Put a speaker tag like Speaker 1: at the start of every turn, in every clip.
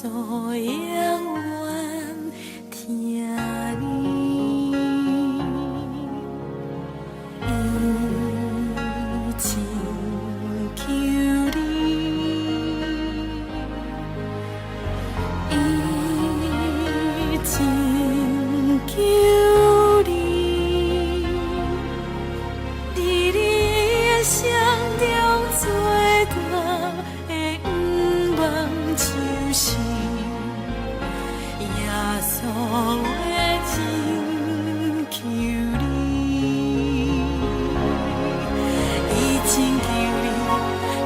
Speaker 1: 穌永遠疼你，伊拯救你，伊拯救你，佇你一生中最大的願望就是耶穌的拯救你，伊拯救你，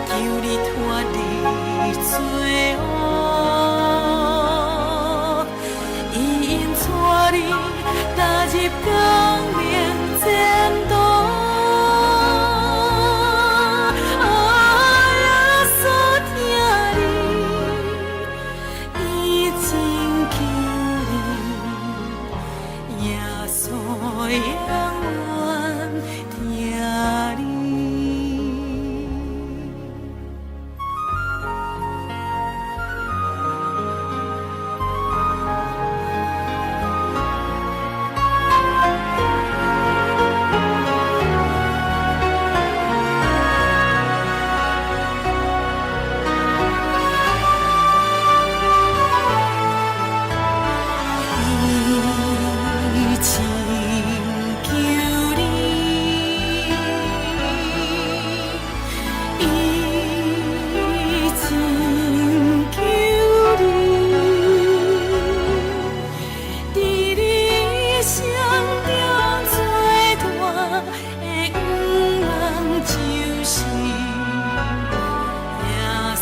Speaker 1: 救你脫離罪惡，伊引帶你踏入光明前途。啊，耶穌疼你，伊拯救你，耶穌永遠疼你。伊拯救你，伊拯救你，佇你一生中最大的願望就是耶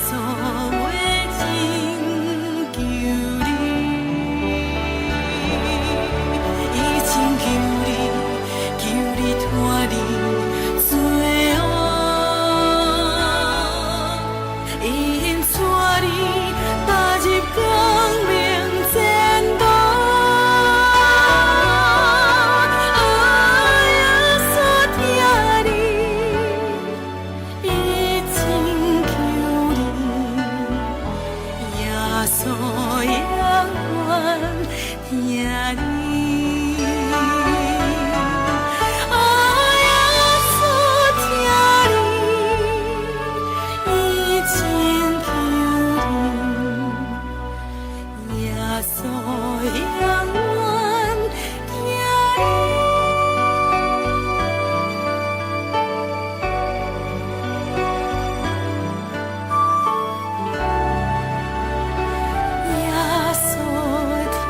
Speaker 1: 穌的拯救你，伊拯救你，救你脫離罪惡，伊引帶你踏入光明前途。啊，耶穌疼你，伊拯救你，耶穌永遠疼你。啊，耶穌疼你，伊拯救你，耶穌永遠疼你。耶穌疼你。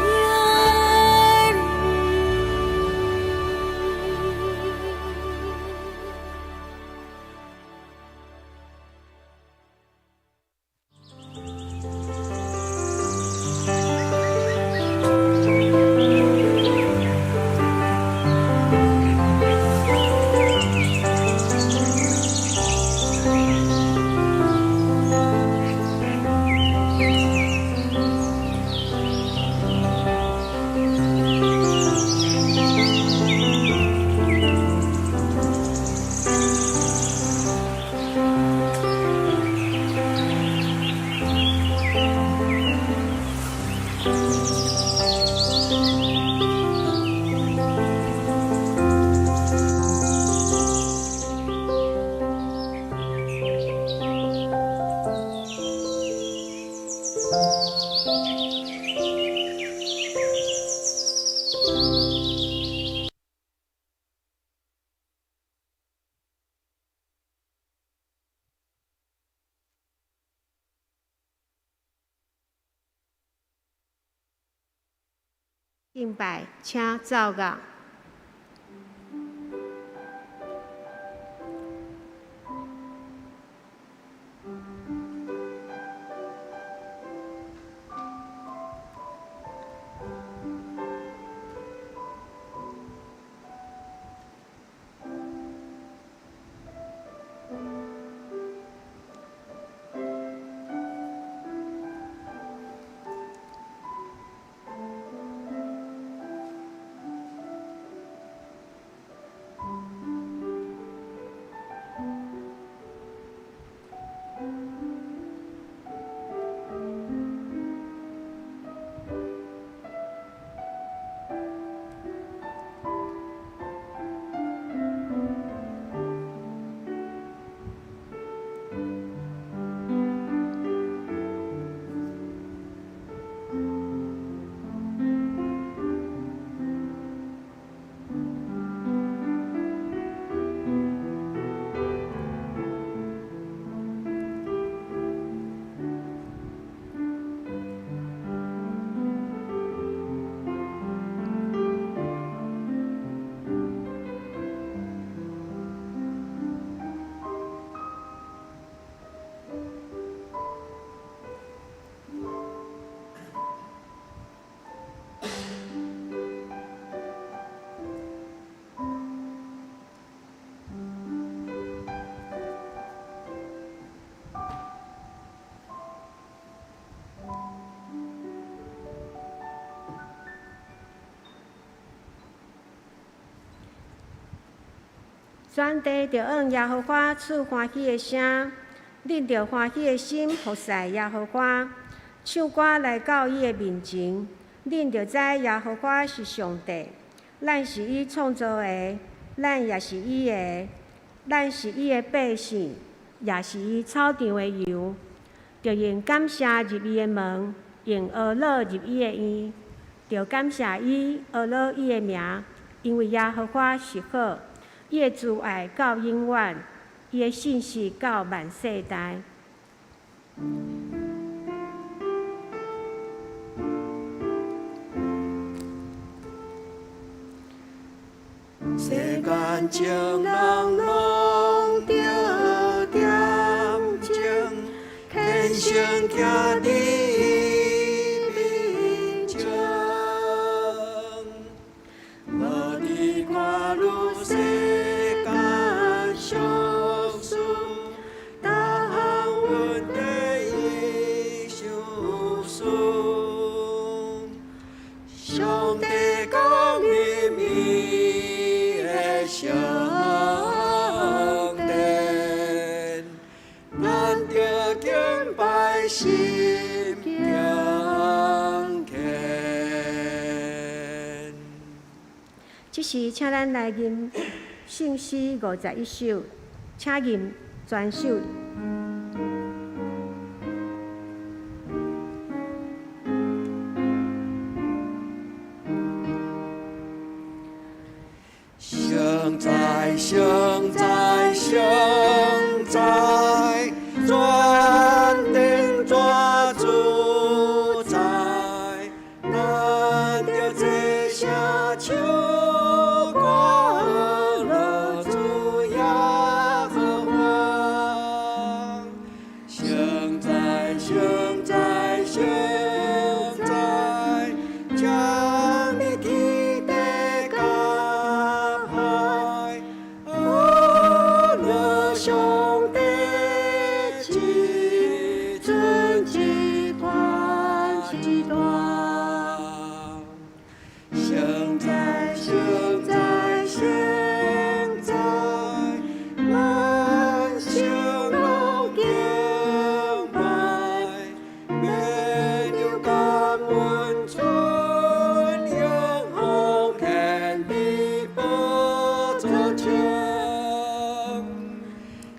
Speaker 2: 敬拜，請奏樂。全地著向耶和華出歡喜的聲，恁著歡喜的心服侍耶和華，唱歌來到伊的面前，恁著知耶和華是上帝，咱是伊創造的，咱也是伊的，咱是伊的百姓，也是伊草場的羊。著用感謝入伊的門，用呵咾入伊的院，著感謝伊，呵咾伊的名，因為耶和華是好，伊的慈愛到永遠，伊的信實到萬世代。
Speaker 3: 世間情人攏著恬靜，虔誠徛佇伊面前，無佇看汝世間俗事，逐項問題伊相思。上帝降臨伊的聖殿，咱著敬拜心敬虔。
Speaker 2: 這時，請咱來吟聖詩51首，請吟全首。
Speaker 3: 聖哉，聖哉，聖哉，全能大主宰，咱著齊聲唱歌呵咾主耶和華。聖哉，聖哉，聖哉，將你天地甲海，呵咾上帝一尊一段一段。聖哉，聖哉，聖哉，萬聖攏敬拜，免有感恩尊榮奉獻佇寶座前，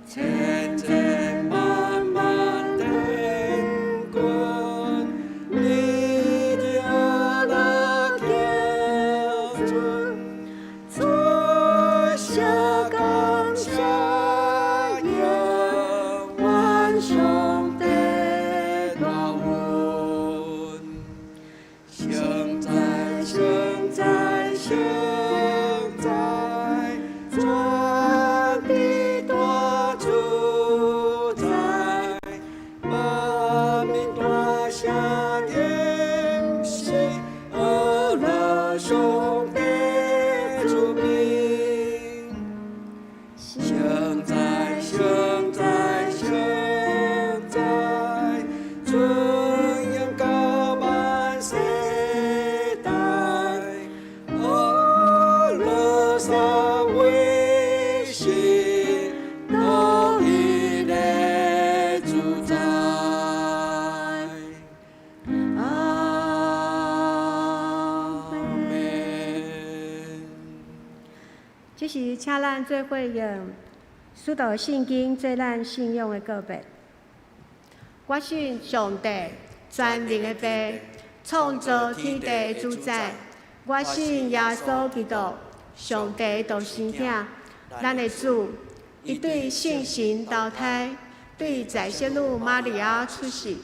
Speaker 3: 千千萬萬天軍，你的樂天尊，出下感謝永遠上帝大恩。聖哉，聖哉，聖哉，全地大主宰，萬民大聲吟詩，呵咾上帝主名。聖哉，聖哉，聖哉，尊榮到萬世代，呵咾三位神獨一的主宰。阿門。
Speaker 2: 這時，請咱做伙用使徒信經做咱信仰的告白。我信上帝，全能的父，創造天地的主宰。我信耶穌基督，上帝的獨生子，咱的主。伊對聖神投胎，對在聖女瑪利亞出世，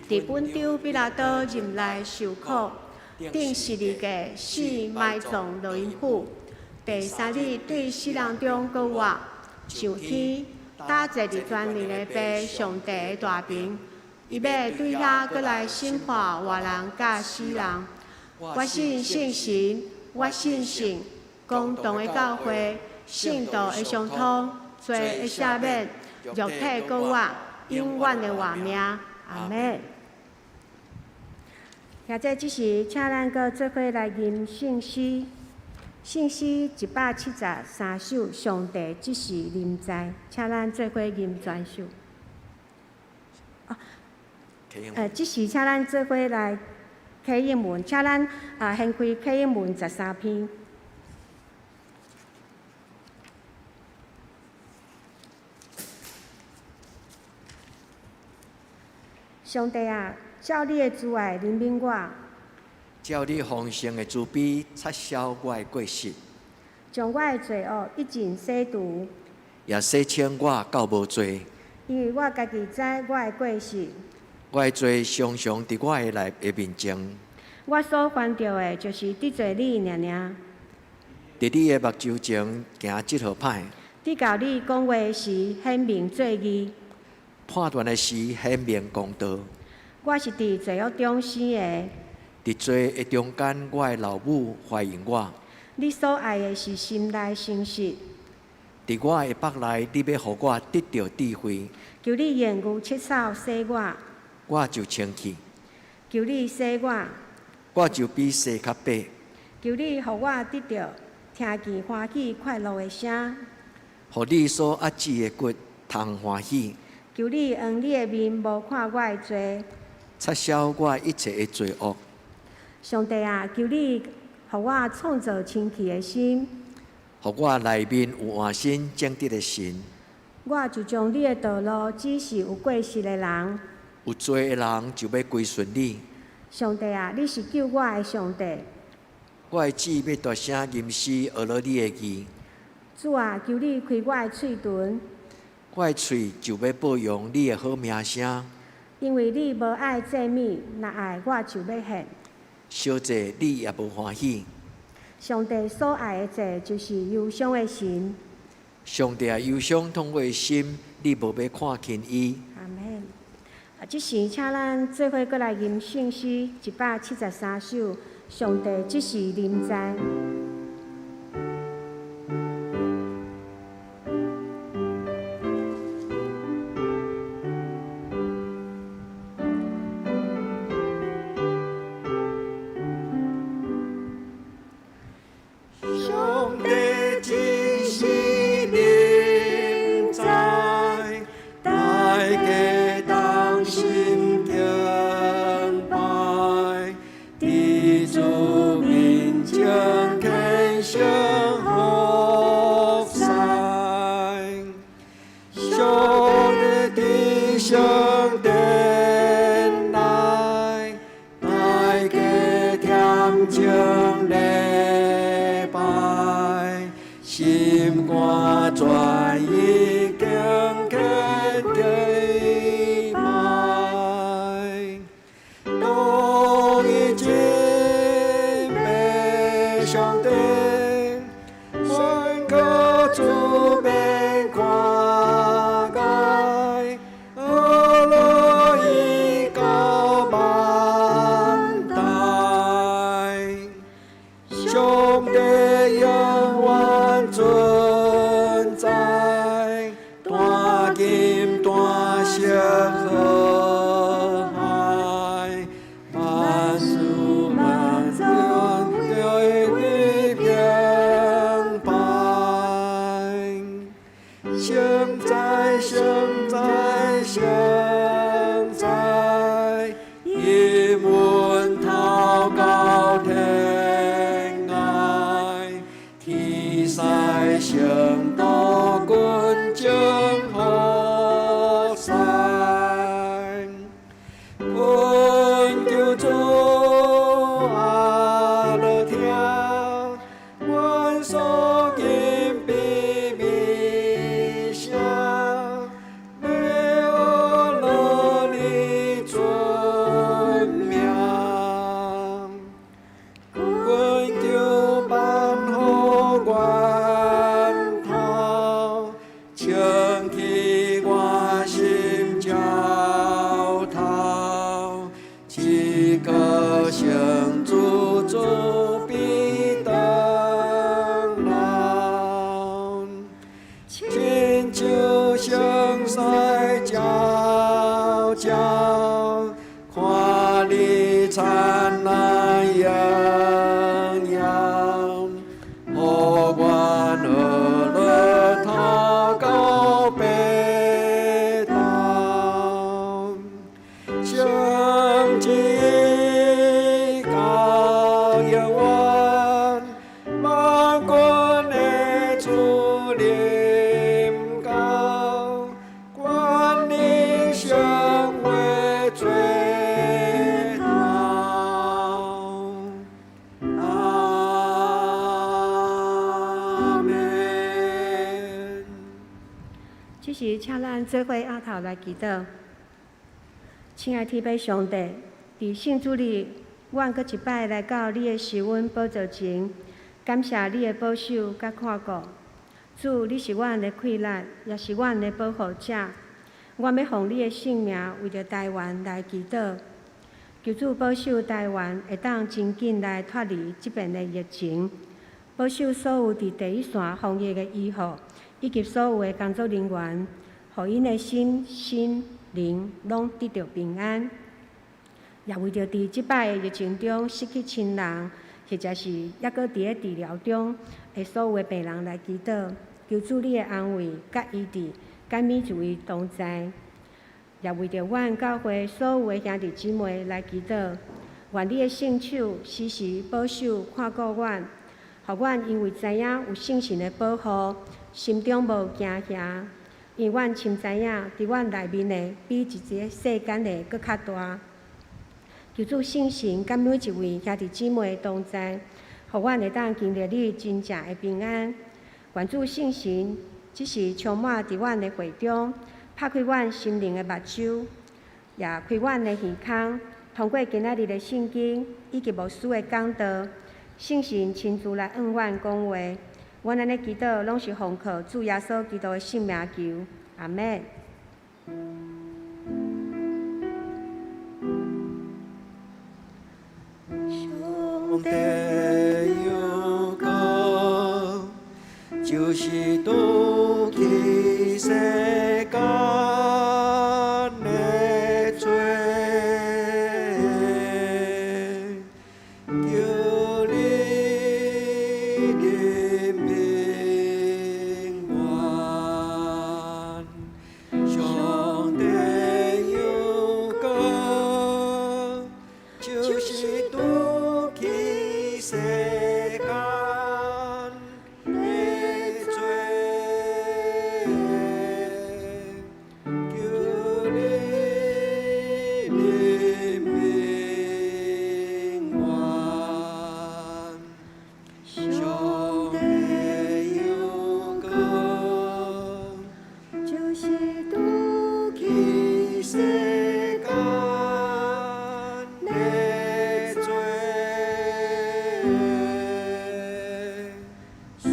Speaker 2: 佇本丟彼拉多任內受苦，釘十字架死埋葬落陰府。第三日對死人中閣活，上天，搭坐佇全能的父上帝的大爿，伊欲對遐閣來審判活人佮死人。我信聖神，我信聖公同的教會，聖徒的相通，罪的赦免，肉體閣活，永遠的活命。阿門。現在這時，請咱閣做伙來吟聖詩。聖詩173首，上帝這是臨在，請咱做伙吟全首。這時請咱做伙來啟應文，請咱掀開啟應文13篇。上帝啊，照你的慈愛憐憫我。
Speaker 4: 照你豐盛的慈悲，擦消我的過失，
Speaker 2: 將我的罪惡一盡洗除，
Speaker 4: 也洗清我到無罪。
Speaker 2: 因為我家己知我的過失，
Speaker 4: 我的罪常常佇我的內的面前。
Speaker 2: 我所犯著的，就是得罪你爾爾。
Speaker 4: 佇你的目睭前行這號歹。
Speaker 2: 佇共你講話時顯明做義，
Speaker 4: 判斷的時顯明公道。
Speaker 2: 我是佇罪惡中生的。
Speaker 4: 佇罪的中間，我的老母懷孕我。
Speaker 2: 你所愛的是心內誠實。
Speaker 4: 佇我的腹內，你欲予我得著智慧。
Speaker 2: 求你用牛膝草洗我，
Speaker 4: 我就清氣。
Speaker 2: 求你洗我，
Speaker 4: 我就比雪較白。
Speaker 2: 求你予我得著聽見歡喜快樂的聲。
Speaker 4: 予你所壓制的骨通歡喜。
Speaker 2: 求你用你的面無看我的罪，
Speaker 4: 擦消我一切的罪惡。
Speaker 2: 上帝啊，求你予我創造清氣的心，
Speaker 4: 予我內面有換新正直的神。
Speaker 2: 我就將你的道路指示有過失的人。
Speaker 4: 有罪的人就欲歸順你。
Speaker 2: 上帝啊，你是救我的上帝。
Speaker 4: 我的舌欲大聲吟詩，學了你的義。
Speaker 2: 主啊，求你開我的喙唇。
Speaker 4: 我的喙就欲報揚你的好名聲。
Speaker 2: 因為你無愛祭物，若愛我就欲獻。
Speaker 4: 燒祭你也無歡喜。
Speaker 2: 上帝所愛的祭就是憂傷的心。
Speaker 4: 上帝啊，憂傷痛悔的心，你無欲看輕伊。
Speaker 2: 阿們。啊，這時請咱做伙閣來吟聖詩173首，上帝這是臨在。
Speaker 3: 上帝這是臨在，大家同心敬拜，佇主面前虔誠服侍。上帝佇聖殿內，大家恬靜禮拜，心肝全意敬虔禮拜，當伊敬拜上帝，宣告主免看礙，學樂伊到萬代。上帝永遠存在，大金大色河海，萬事萬有對你敬拜。聖哉聖哉聖哉，伊門頭到天涯，天使聖徒群眾服侍，懇求主阿樂聽，阮所吟悲美聲，欲學樂你尊名。懇求萬福源頭，清去我心澆頭，一個聖主慈悲長老，親像聖賽皎皎，看你燦爛瑩瑩，予直到永遠，萬軍的主臨到，權能成為最頭。阿們。
Speaker 2: 這時，請咱做伙徹頭來祈禱。親愛天父上帝，佇聖主日，阮閣一擺來到你的施恩寶座前，感謝你的保守佮看顧。主，你是阮的氣力，也是阮的保護者。阮欲奉你的聖名，為著台灣來祈禱，求主保守台灣會當真緊來脫離這遍的疫情，保守所有佇第一線防疫的醫護，以及所有的工作人員，予𪜶的身心靈攏得著平安。也為著佇這擺的疫情中失去親人，或者是猶閣佇咧治療中的所有的病人來祈禱，求主你的安慰佮醫治，佮每一位同在。也為著阮教會所有的兄弟姊妹來祈禱，願你的聖手時時保守看顧阮，予阮因為知影有聖神的保護，心中無驚嚇。因為阮深知影，佇阮內面的比佇這个世間的閣較大。求主聖神佮每一位兄弟姊妹同在，予阮會當經歷你真正的平安。願主聖神這時充滿佇阮的會中，拍開阮心靈的目睭，也開阮的耳孔，通過今仔日的聖經以及牧師的講道，聖神親自來向阮講話。阮按呢祈禱，攏是奉靠主耶穌基督的聖名求，阿們。
Speaker 3: 上帝有講，就是除去世間的罪，求你憐憫阮。上帝有講，就是除去世間的罪，求你憐憫阮。上帝有講，
Speaker 2: 就是
Speaker 3: 除去世間的罪，賜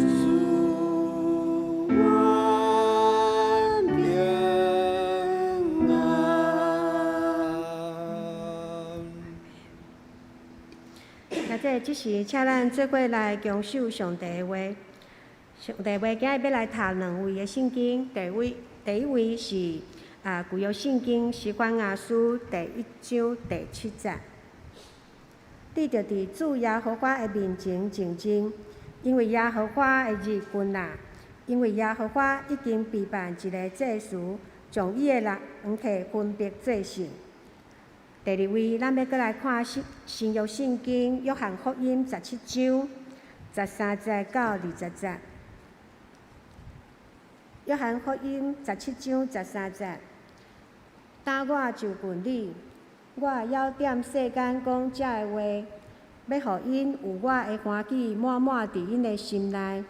Speaker 3: 阮平安。
Speaker 2: 現在這時，請咱做伙來恭守上帝的話。上帝話今日欲來讀兩位的聖經，第一位是舊約聖經西番雅書第一章第七節。你著佇主耶和華的面前靜靜，因為耶和華的日近啦。因為耶和華已經備辦一个祭司，將伊的人客分別做聖。第二位，咱欲閣來看新新約聖經約翰福音17章13節到20節。約翰福音十七章十三節，當我就近你，我猶踮世間講這个話，欲予𪜶有我的歡喜滿滿佇𪜶的心內。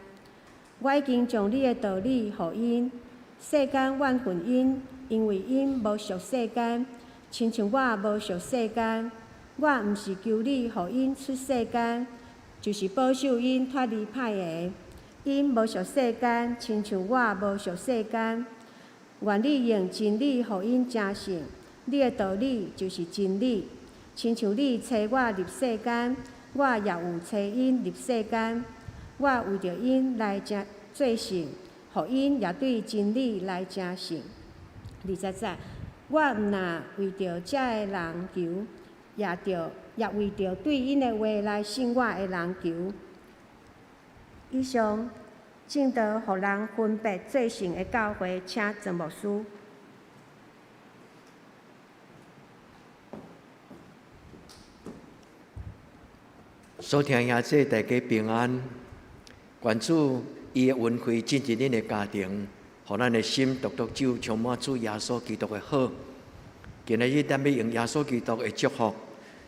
Speaker 2: 我已經將你的道理予𪜶，世間怨恨𪜶，因為𪜶無屬世間，親像我無屬世間。我毋是求你予𪜶出世間，就是保守𪜶脫離歹的。𪜶無屬世間，親像我無屬世間。願你用真理予𪜶成聖，你的道理就是真理。親像你差我入世間，我也有差𪜶入世間。我為著𪜶來成做聖，予𪜶也對真理來成聖。20節，我毋若為著這个人求，也為著對𪜶的話來信我的人求。以上證道予人分別做聖的教會，請鄭牧師。
Speaker 4: 所疼兄姊，大家平安。願主伊的恩惠進入恁的家庭，予咱的心獨獨就充滿主耶穌基督的好。今仔日咱欲用耶穌基督的祝福，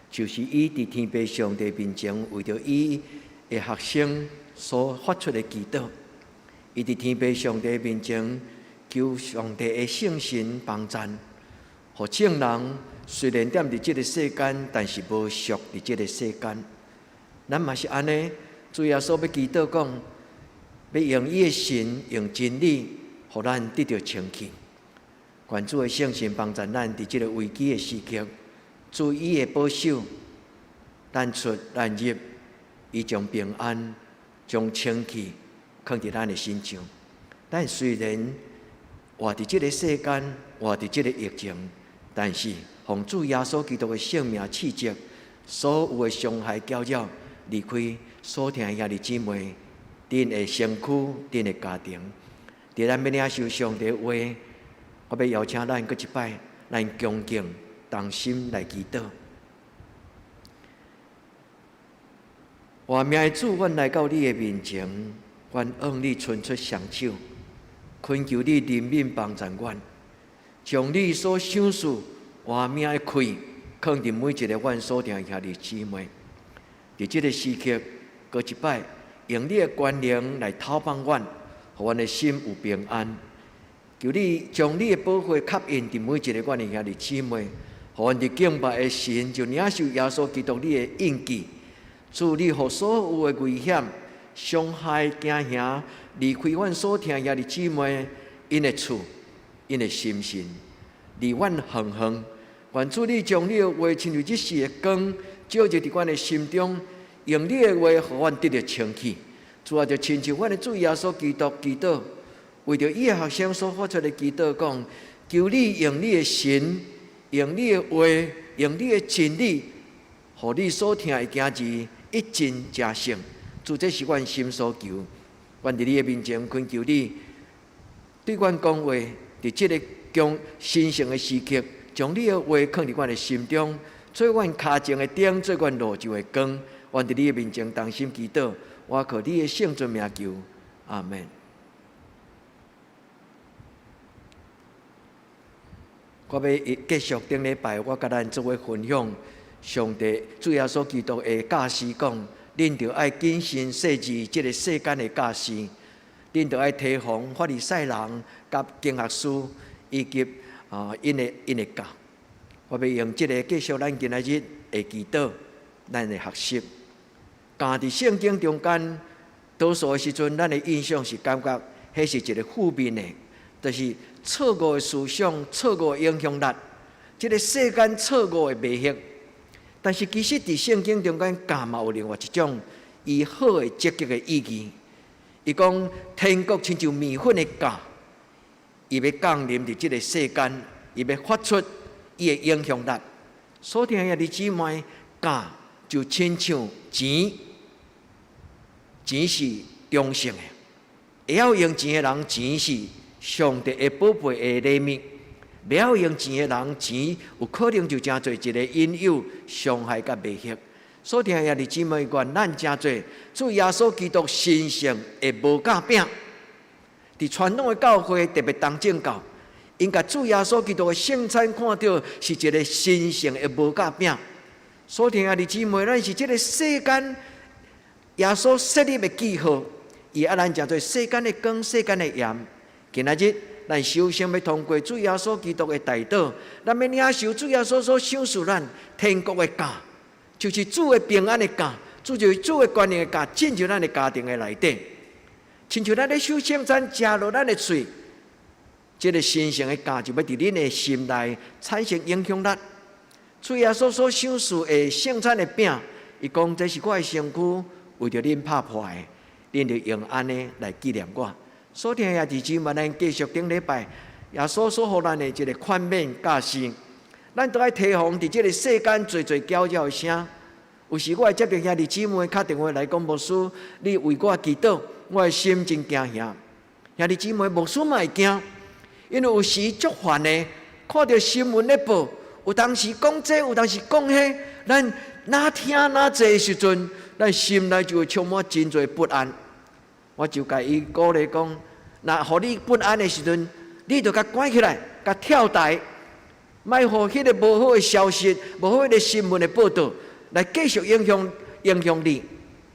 Speaker 4: 就是伊佇天父上帝面前為著伊的學生所發出的祈禱。伊佇天父上帝面前求上帝的聖神幫贊，予眾人雖然踮佇這个世間，但是無屬佇這个世間。咱嘛是按呢，主耶穌欲祈禱講，欲用伊的神，用真理，予咱得著清氣。願主的聖神幫助咱佇這个危機的時刻，主伊的保守，咱出咱入，伊將平安、將清氣囥佇咱的身上。咱雖然活佇這个世間，活佇這个疫情，但是奉主耶穌基督的聖名斥責所有的傷害攪擾，離開所疼兄弟姊妹，恁的身軀、恁的家庭。佇咱欲領受上帝話，我欲邀請咱閣一擺，咱恭敬同心來祈禱。活命的主，阮來到你的面前，阮向你伸出雙手，懇求你憐憫幫助阮，將你所賞賜活命的氣，囥佇每一个阮所疼兄弟姊妹。佇這个時刻，閣一擺用你的權能來透放阮，予阮的心有平安。求你將你的寶血吸引佇每一个阮的兄弟姊妹，予阮佇敬拜的時就領受耶穌基督你的印記。主，你予所有的危險、傷害、驚嚇離開阮所疼兄弟姊妹，𪜶的厝、𪜶的心神，離阮遠遠。願主你將你的話親像日時的光，照入佇阮的心中，用你的話予阮得著清氣。主啊，就親像阮的主耶穌基督祈禱，為著伊的學生所發出的祈禱，講：求你用你的神，用你的話，用你的真理，予你所疼的囝兒一盡成聖。主，這是阮心所求。阮佇你的面前懇求你，對阮講話，佇這个強神聖的時刻，將你的話囥佇阮的心中，做阮跤前的燈，做阮路上的光。阮佇你的面前同心祈禱，我靠你的聖尊名求，阿們。我欲繼續頂禮拜，我共咱做伙分享上帝主耶穌基督的教示，講恁著愛謹慎細緻這个世間的教示，恁著愛提防法利賽人佮經學師以及𪜶的教。我欲用這个繼續咱今仔日的祈禱，咱的學習。教佇聖經中間，多數的時陣，咱的印象是感覺彼是一个負面的，就是錯誤的思想、錯誤的影響力，這个世間錯誤的迷惑。但是其實佇聖經中間，教嘛有另外一種伊好的積極的意義。伊講天國親像麵粉的酵，伊欲降臨佇這个世間，伊欲發出伊的影響力。所疼兄弟姊妹，酵就親像錢，錢是中性的，會曉用錢的人，錢是上帝的寶貝的禮物；袂曉用錢的人，錢有可能就成做一个引誘、傷害佮迷惑。所疼兄弟姊妹，願咱成做主耶穌基督神聖的無酵餅。佇傳統的教會，特別東正教，𪜶共主耶穌基督的聖餐看著是一个神聖的無酵餅。所疼兄弟姊妹，咱是這个世間耶穌設立的記號，伊愛咱成做世間的光、世間的鹽。今仔日，咱首先欲通過主耶穌基督的代禱，咱欲領受主耶穌所賞賜咱天國的酵，就是主的平安的酵，主就是主的權能的酵，進入咱的家庭的內底。親像咱咧守聖餐，食落咱的喙，這个神聖的酵就欲佇恁的心內產生影響力。主耶穌所賞賜的聖餐的餅，伊講這是我的身軀，為著恁拍破的，恁著用按呢來紀念我。所疼兄弟姊妹，咱繼續頂禮拜耶穌所予咱的這个勸勉教示，咱著愛提防佇這个世間濟濟攪擾的聲。有時我會接著兄弟姊妹敲電話來講，牧師，你為我祈禱，我的心真驚嚇。兄弟姊妹，牧師嘛會驚，因為有時足煩的，看著新聞咧報，有當時講這，有當時講彼，咱若聽若濟的時陣，咱心內就會充滿真濟不安。我就共伊鼓勵講，若予你不安的時陣，你就共關起來，共跳台，莫予彼个無好的消息、無好的新聞的報導來繼續影響影響你。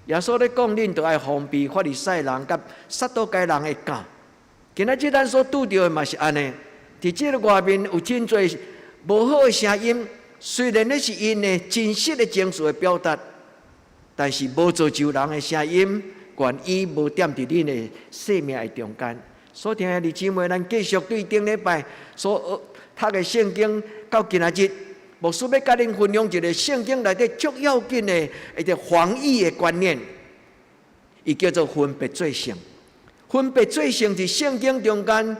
Speaker 4: 耶穌咧講，恁著愛防備法利賽人佮撒都該人的酵。今仔日咱所拄著的嘛是按呢，佇這个外面有真濟無好的聲音，雖然彼是𪜶的真實的情緒的表達，但是無造就人的聲音，願意無踮佇恁的生命的中間。所聽的弟姊妹，咱繼續對頂禮拜所讀的聖經到今仔日，牧師欲共恁分享一個聖經內底足要緊的一個防禦的觀念，伊叫做分別做聖。分別做聖佇聖經中間，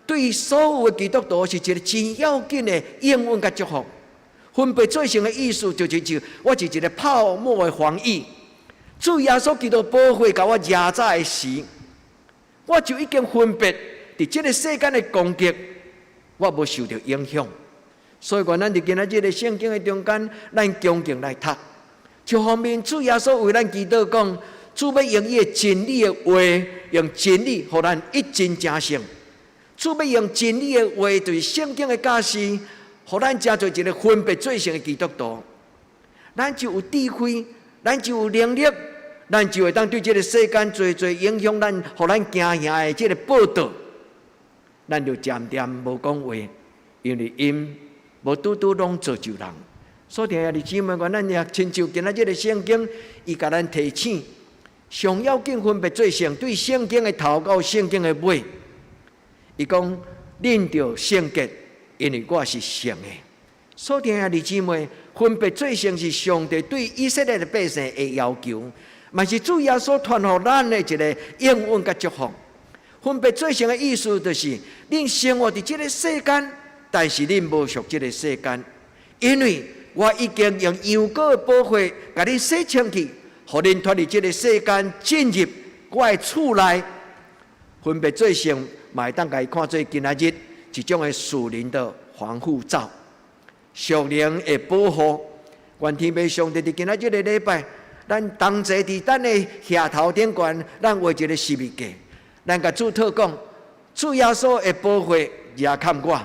Speaker 4: 對所有的基督徒是一個真要緊的應允佮祝福。分別做聖的意思就是就我是一個泡沫的防禦。主耶穌基督寶血共我驗早的時，我就已經分別佇這個世間的攻擊，我無受著影響。所以講，咱佇今仔日的聖經的中間，咱恭敬來讀。一方面，主耶穌為咱祈禱講，主欲用伊的真理的話，用真理予咱一真成聖。主欲用真理的話，就是聖經的教示，予咱成做一個分別做聖的基督徒。咱就有智慧，咱就有能力，咱就會當對這個世間濟濟影響咱、予咱驚嚇的這個報導，咱就漸漸無講話，因為𪜶無拄拄攏造就人。所以兄弟姊妹，咱也親像今仔這個聖經，伊共咱提醒，上要緊分別做聖，對聖經的頭到聖經的尾，伊講恁著聖潔，因為我是聖的。所以兄弟姊妹，分別做聖是上帝對以色列的百姓的要求，嘛是主耶穌傳予咱的一個應允佮祝福。分別做聖的意思就是，恁生活佇這個世間，但是恁無屬這個世間，因為我已經用羊羔的寶血共恁洗清氣，予恁脫離這個世間，進入我的厝內。分別做聖，嘛會當共伊看做今仔日一種的屬靈的防護罩，屬靈的保護。願天父上帝佇今仔這個禮拜，咱同齊佇咱的額頭頂懸，咱畫一個十字架，咱共主禱講，主耶穌的寶血遮蓋我，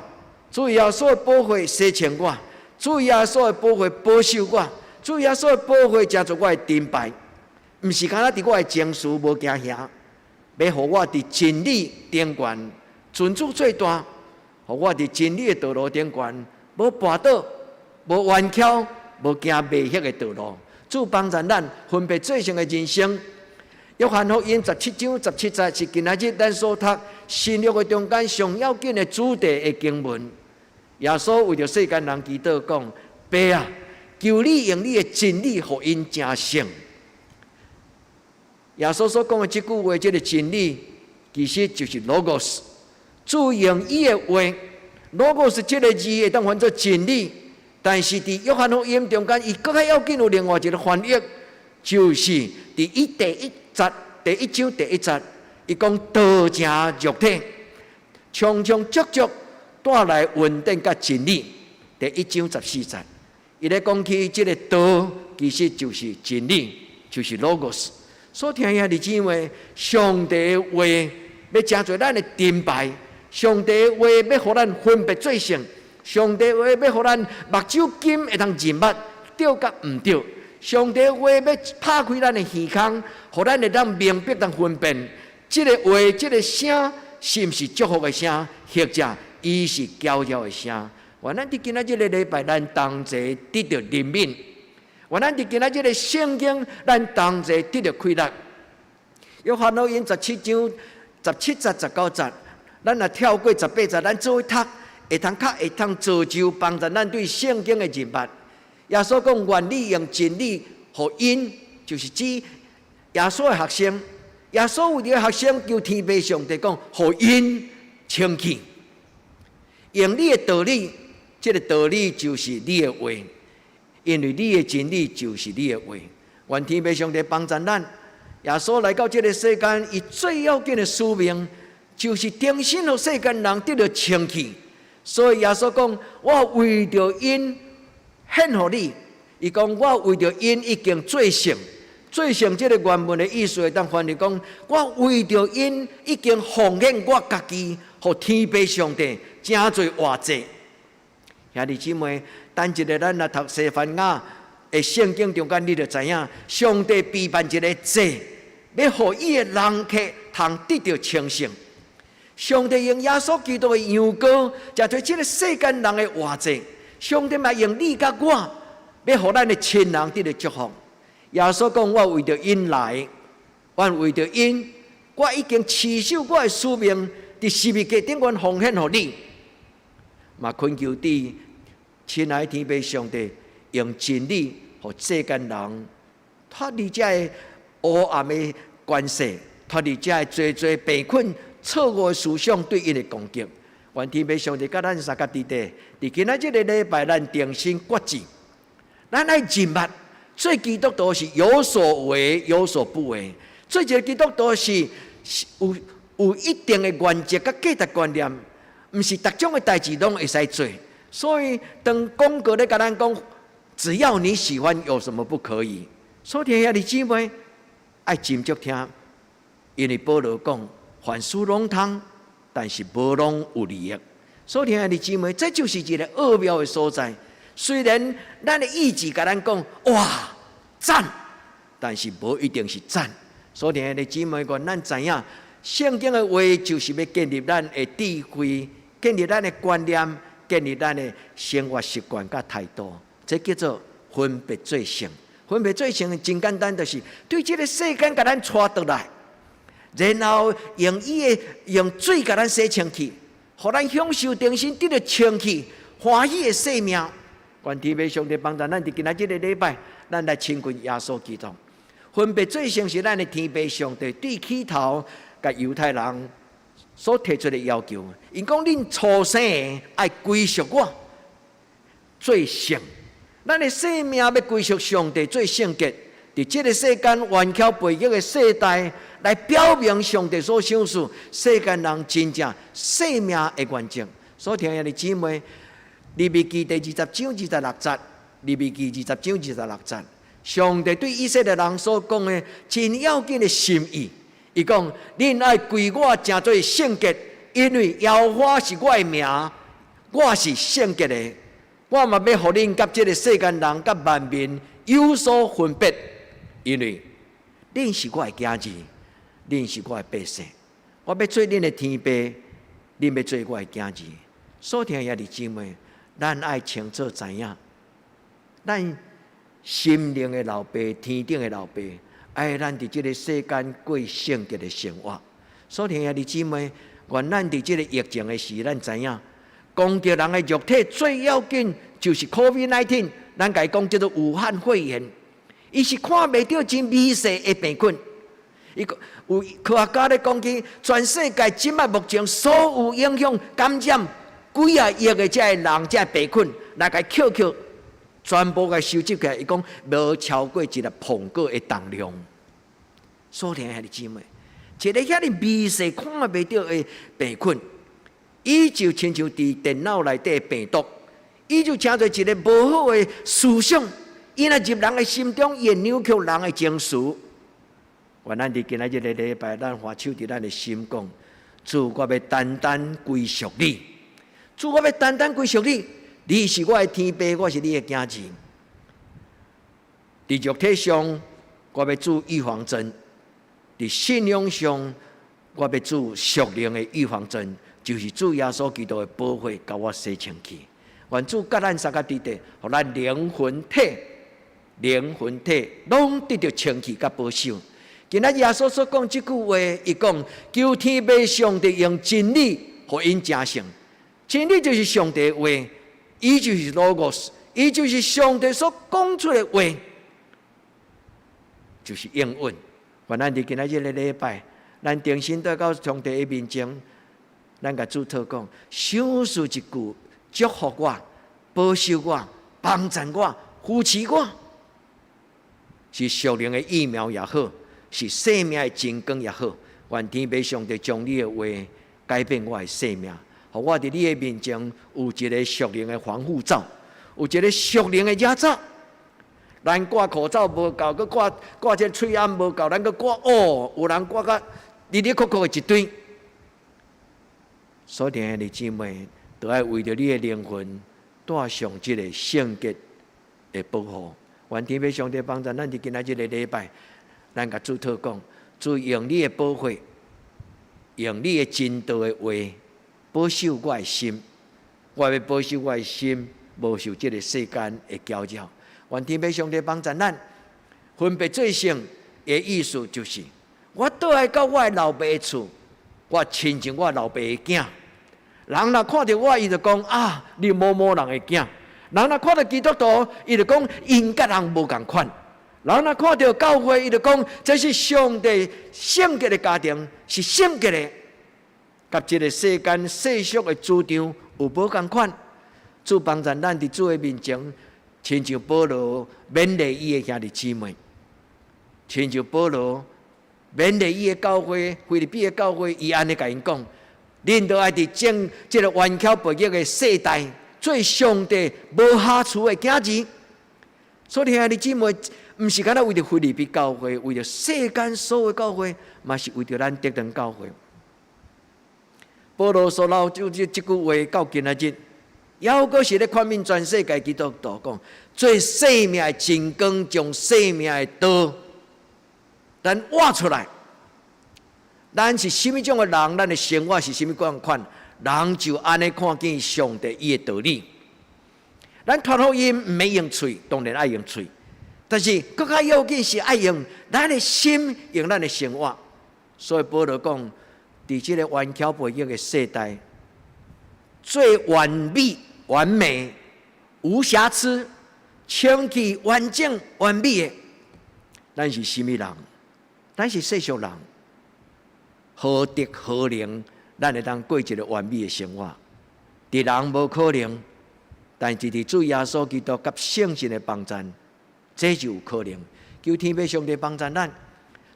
Speaker 4: 主耶穌的寶血洗清我，主耶穌的寶血保守我，主耶穌的寶血成做我的盾牌，毋是干焦佇我的情緒無驚嚇，欲予我佇真理頂懸尊主最大，予我佇真理的道路頂懸無跋倒、無彎曲、無行迷惑的道路。主幫助咱分別做聖的人生。約翰福音17章17節是今仔日咱所讀新約的中間上要緊的主題的經文。耶穌為著世間人祈禱講：爸啊，求你用你的真理予𪜶成聖。耶穌所講的這句話，這個真理，其實就是 logos。主用伊的話，logos 這個字會當翻做真理，但是佇約翰福音中間，伊閣較要緊有另外一個翻譯，就是佇伊第一節第一章第一節，伊講道成肉體，充充足足帶來恩典佮真理。第一章14節，伊咧講起這個道，其實就是真理，就是 logos。所聽兄弟姊妹，上帝的話欲成做咱的盾牌，上帝的話欲予咱分別做聖，上帝的話欲予咱目睭金會當認捌對佮毋對，上帝的話欲拍開咱的耳孔，予咱會當明白當分辨，這個話、這個聲是毋是祝福的聲，或者伊是攪擾的聲。願咱佇今仔這個禮拜，咱同齊得著憐憫。願咱佇今仔這個聖經，咱同齊得著快樂。約翰福音17章17節19節，咱若跳過18節，咱做伙讀，會通較會通造就幫助咱對聖經的認捌。耶穌講：願你用真理予𪜶，就是指耶穌的學生。耶穌為著學生求天父上帝講，予𪜶清氣，用你的道理，這個道理就是你的話。因為你的真理就是你的話，願天父上帝幫助咱。耶穌來到這個世間，伊最要緊的使命就是重新予世間人得著清氣。所以耶穌講：我為著𪜶獻予你。伊講：我為著𪜶已經做聖，做聖這个原文的意思會當翻譯講，我為著𪜶已經奉獻我家己，予天父上帝，成做活祭。兄弟姊妹，等一下咱來讀西番雅的聖經中間，你就知影，上帝備辦一个祭，欲予伊的人客通得著清聖。上帝用耶穌基督的羊羔，成做這个世間人的活祭。上帝嘛用你佮我，欲予咱的親人得著祝福。耶穌講：我為著𪜶來，我為著𪜶，我已經持守我的使命，佇十字架頂懸奉獻予你。嘛懇求你，親愛天父上帝，用真理予世間人脫離這个黑暗的權勢，脫離這个濟濟病菌、錯誤的思想對𪜶的攻擊。願天父上帝佮咱相佮佇咧，佇今仔這个禮拜，咱重新決志，咱愛認捌，做基督徒是有所為有所不為。做一个基督徒是有一定的原則佮價值觀念，毋是逐種的代誌攏會使做。所以當廣告咧共咱講，只要你喜歡，有什麼不可以？所以兄弟姊妹愛斟酌聽，因為保羅講，凡事攏通，但是無攏有利益。所以兄弟姊妹，這就是一个奧妙的所在。雖然咱的意志共咱講，哇，讚，但是無一定是讚。所以兄弟姊妹，願咱知影，聖經的話就是欲建立咱的智慧，建立咱的觀念，建立咱的生活習慣佮態度。這叫做分別做聖。分別做聖真簡單，就是對這个世間共咱帶倒來，然後用伊的用水共咱洗清氣，予咱享受重新得著清氣、歡喜的生命。願天父上帝幫助咱，佇今仔這个禮拜，咱來親近耶穌基督。分別做聖是咱的天父上帝對起頭共猶太人所提出的要求。𪜶講恁初生的愛歸屬我，做聖。咱的生命欲歸屬上帝，做聖潔。佇這个世間頑強背逆的世代，來表明上帝所賞賜世間人真正生命的原則。所以，親愛的姊妹，利未記第二十章二十六節，利未記二十章二十六節，上帝對以色列人所講的真要緊的心意，伊講：恁愛歸我成做聖潔，因為耶和華是我的名，我是聖潔的。我嘛欲予恁佮這个世間人佮萬民有所分別，因為恁是我的囝兒，恁是我的百姓，我欲做恁的天父，恁欲做我的囝兒。所以兄弟姊妹，咱愛清楚知影，咱心靈的老爸、天頂的老爸，愛咱佇這个世間過聖潔的生活。所以兄弟姊妹，願咱佇這个疫情的時，咱知影，攻擊人的肉體最要緊就是 COVID-19，咱共伊講叫做武漢肺炎，伊是看袂著真微細的病菌。伊有科學家咧講起，全世界這擺目前所有影響感染幾仔億的這个人，這个病菌來共抾抾，全部共收集起來，伊講無超過一粒蘋果的重量。所以兄弟姊妹，一个遐爾微細看袂著的病菌，伊就親像佇電腦內底病毒，伊就成做一个無好的思想，伊若入人的心中，伊會扭曲人的情緒。願咱佇今仔這个禮拜，咱還手佇咱的心講：主，我欲單單歸屬你。主，我欲單單歸屬你。你是我的天父，我是你的囝兒。佇肉體上，我欲注預防針；佇信仰上，我欲注屬靈的預防針，就是主耶穌基督的寶血，共我洗清氣。願主佮咱相佮佇咧，予咱靈魂體、靈魂體攏得著清氣佮保守。今仔耶穌所講這句話，伊講求天父上帝用真理予𪜶成聖。真理就是上帝的話，伊就是 Logos，伊就是上帝所講出的話，就是應允。願咱佇今仔這个禮拜，咱重新倒到上帝的面前，咱共主禱告，賞賜一句祝福我、保守我、幫助我、扶持我，是屬靈的疫苗也好，是生命的真光也好，願天父上帝將你的話改變我的生命，予我佇你的面前有一个屬靈的防護罩，有一个屬靈的罩，咱掛口罩無夠，閣掛掛這喙罨無夠，咱閣掛哦，有人掛甲哩哩扣扣的一堆。所以兄弟姊妹，都愛為著你的靈魂帶上這个聖潔的保護。願天父上帝幫助咱佇今仔這个禮拜，咱共主禱告，主用你的寶血，用你的真道的話，保守我的心。我欲保守我的心，無受這个世間的攪擾。願天父上帝幫助咱，分別做聖的意思就是，我倒來到我的老爸的厝，我親像我老爸的囝。人若看著我，伊就講啊，你某某人的囝。人若看著基督徒，伊就講𪜶佮人無仝款。人若看著教會，伊就講這是上帝聖潔的家庭，是聖潔的，佮這个世間世俗的主張有無仝款。主幫助咱佇主的面前，親像保羅勉勵伊的兄弟姊妹，親像保羅勉勵伊的教會，腓立比的教會，伊按呢共𪜶講：恁都愛佇正這个頑巧悖逆的世代，做上帝無瑕疵的囝兒。所以兄弟姊妹，毋是干焦為著腓立比教會，為著世間所有教會，嘛是為著咱德堂教會。保羅所留就這這句話到今仔日，猶閣是咧勸勉全世界基督徒講，做生命的真光，將生命的道，咱活出來。咱是啥物種的人，咱的生活是啥物款款，人就按呢看見上帝伊的道理。咱傳福音毋免用喙，當然愛用喙，但是閣較要緊是愛用咱的心，用咱的生活。所以保羅講，佇這个頑巧悖逆的世代，最完美、完美、無瑕疵、清氣、完整、完美的，咱是啥物人？咱是世俗人，何德何能，咱會當過一个完美的生活？佇人無可能，但是佇主耶穌基督佮聖神的幫助，這就有可能。求天父上帝幫助咱。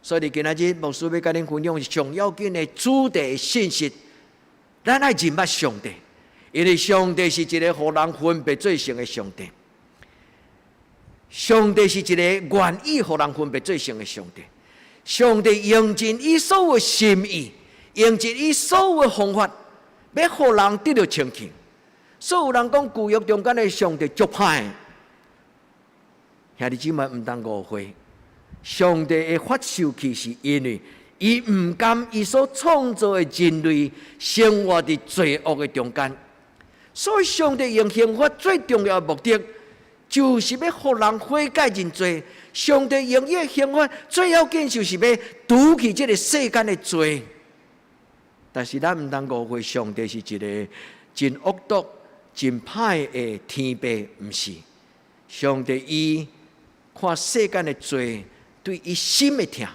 Speaker 4: 所以今仔日牧師欲佮恁分享上要緊的主題信息。咱愛認捌上帝，因為上帝是一个予人分別做聖的上帝。上帝是一个願意予人分別做聖的上帝。上帝用盡伊所有心意，用盡伊所有方法，欲予人得著清氣。所以有人講舊約中間的上帝足歹，兄弟姊妹毋通誤會。上帝會發受氣，是因為伊毋甘伊所創造的人類生活佇罪惡的中間，所以上帝用刑罰最重要的目的，就是欲予人悔改認罪。上帝用伊的刑罰最要緊，就是欲除去這个世間的罪。但是咱毋通誤會，上帝是一个真惡毒、真歹的天父，毋是。上帝伊看世間的罪，對伊心會疼，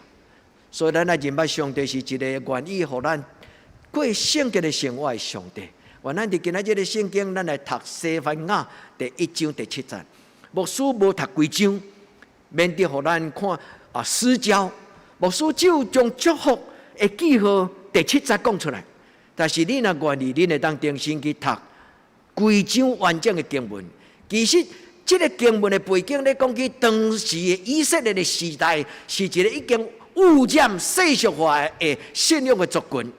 Speaker 4: 所以咱來認捌上帝是一个願意予咱過聖潔的生活的上帝。願咱佇今仔這个聖經，咱來讀西番雅第一章第七節。牧師無讀規章，免得予咱看啊失焦。牧師只有將祝福的記號第七節講出來。但是你若願意，恁會當重新去讀規章完整的經文。其實，這个經文的背景咧，講起當時的以色列的時代，是一个已經污染世俗化的信仰的族群。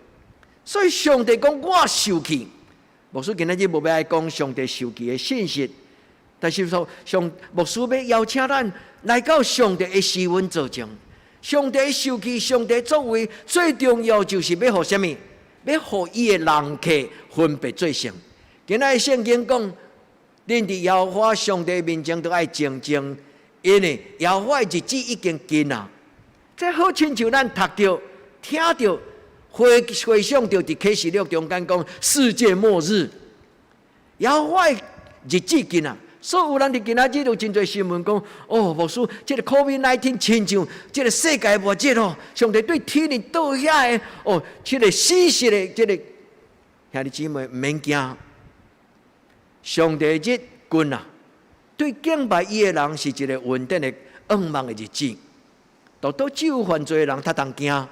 Speaker 4: 所以上帝講我受氣，牧師今仔日無欲來講上帝受氣的信息，但是說上牧師欲邀請咱來到上帝的施恩座前。上帝受氣，上帝作為最重要就是欲予啥物？欲予伊的人客分別做聖。今仔日聖經講，恁佇耶和華上帝面前都愛靜靜，因為耶和華的日子已經近啊。這好親像咱讀著、聽著、回回想著佇啟示錄中間講世界末日，耶和華的日子近啊。所以有人佇今仔日有真濟新聞講，哦，牧師，這个 COVID-19 親像這个世界末日哦，上帝對天裡倒遐的哦，這个死實的這个兄弟姊妹毋免驚。上帝日近啊，對敬拜伊的人是一个穩定的向望的日子。獨獨只有犯罪的人才通驚。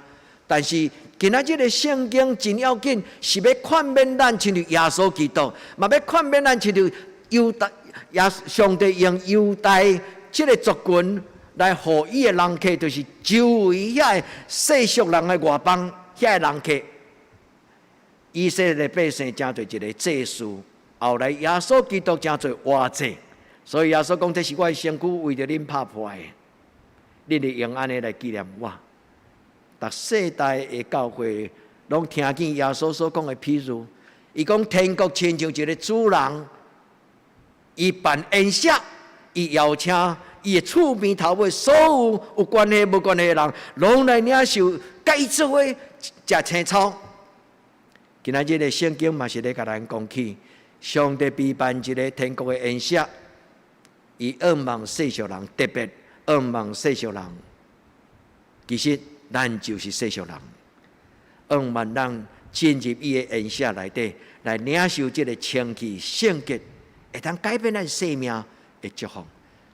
Speaker 4: 但是今仔這个聖經真要緊，是欲勸勉咱親像耶穌基督，嘛欲勸勉咱親像猶大，耶上帝用猶大這个族群來予伊的人客，就是周圍遐个世俗人的外邦遐个人客。以色列百姓成做一个祭司，後來耶穌基督成做活祭，所以耶穌講，這是我的身軀為著恁拍破的，恁會用按呢來紀念我。逐世代的教會攏聽見耶穌所講的譬喻，伊講天國親像一个主人，伊辦宴席，伊邀請伊的厝邊頭尾所有有關係無關係的人，攏來領受，共伊做伙食青草。今仔日的聖經嘛是咧共咱講起，上帝備辦一个天國的宴席，伊向望世俗人，特別向望世俗人。其實咱就是世俗人，向望咱進入伊的宴席內底，來領受這个清氣聖潔，會當改變咱生命的祝福。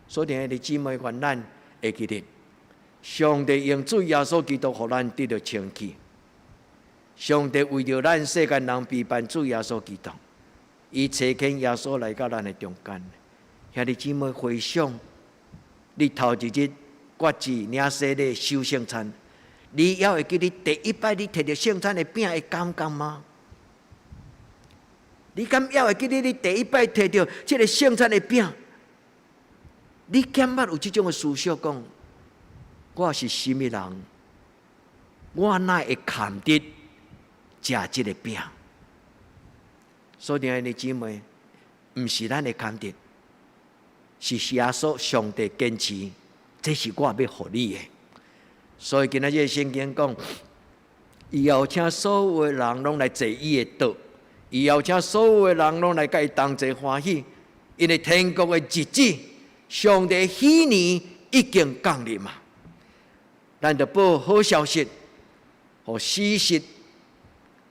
Speaker 4: 所以，兄弟姊妹，願咱會記得，上帝用主耶穌基督予咱得著清氣。上帝為著咱世間人備辦主耶穌基督，伊差遣耶穌來到咱的中間。兄弟姊妹回想，你頭一日決志領洗禮受聖餐，你猶會記得第一擺你提著聖餐的餅的感覺嗎？你敢猶會記得你第一擺提著這个聖餐的餅？你敢捌有這種的思想講，我是啥物人？我哪會堪得食這个餅？所以，兄弟姊妹，毋是咱會堪得，是耶穌上帝堅持，這是我欲予你的。所以今仔日聖經講，伊邀請所有的人攏來坐伊的桌，伊邀請所有的人攏來共伊同齊歡喜，因為天國的日子，上帝喜年已經降臨啊！咱著報好消息，予死屍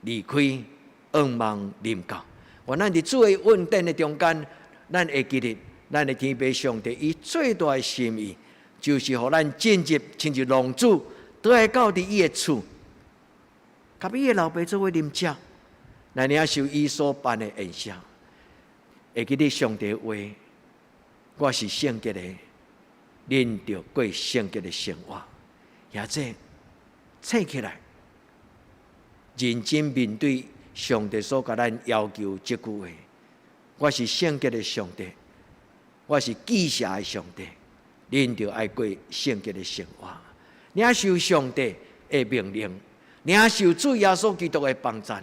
Speaker 4: 離開，向望臨到。願咱佇主的恩典的中間，咱會記得，咱的天父上帝伊最大的心意，就是予咱進入親像浪子，倒來到佇伊的厝，共伊的老爸做伙啉食，來領受伊所辦的宴席。會記得上帝話，我是聖潔的，恁著過聖潔的生活。或者醒起來，認真面對上帝所共咱要求這句話：我是聖潔的上帝，我是忌邪的上帝，恁著愛過聖潔的生活，領受上帝的命令，領受主耶穌基督的幫贊。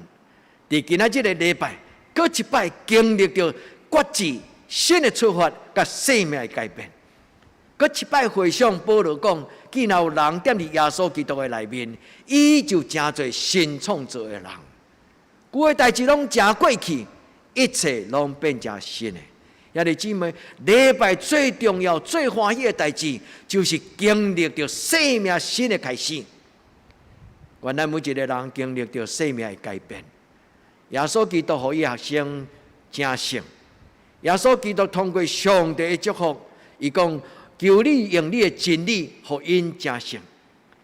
Speaker 4: 佇今仔這个禮拜，閣一擺經歷著決志新的出發，佮生命的改變。閣一擺回想保羅講，既然有人踮佇耶穌基督的內面，伊就成做新創造的人。舊的代誌攏成過去，一切攏變成新的。兄弟姊妹，禮拜最重要、最歡喜的代誌，就是經歷著生命新的開始。願咱每一个人經歷著生命的改變。耶穌基督予伊學生成聖。耶穌基督通過上帝的祝福，伊講，求你用你的真理予𪜶成聖。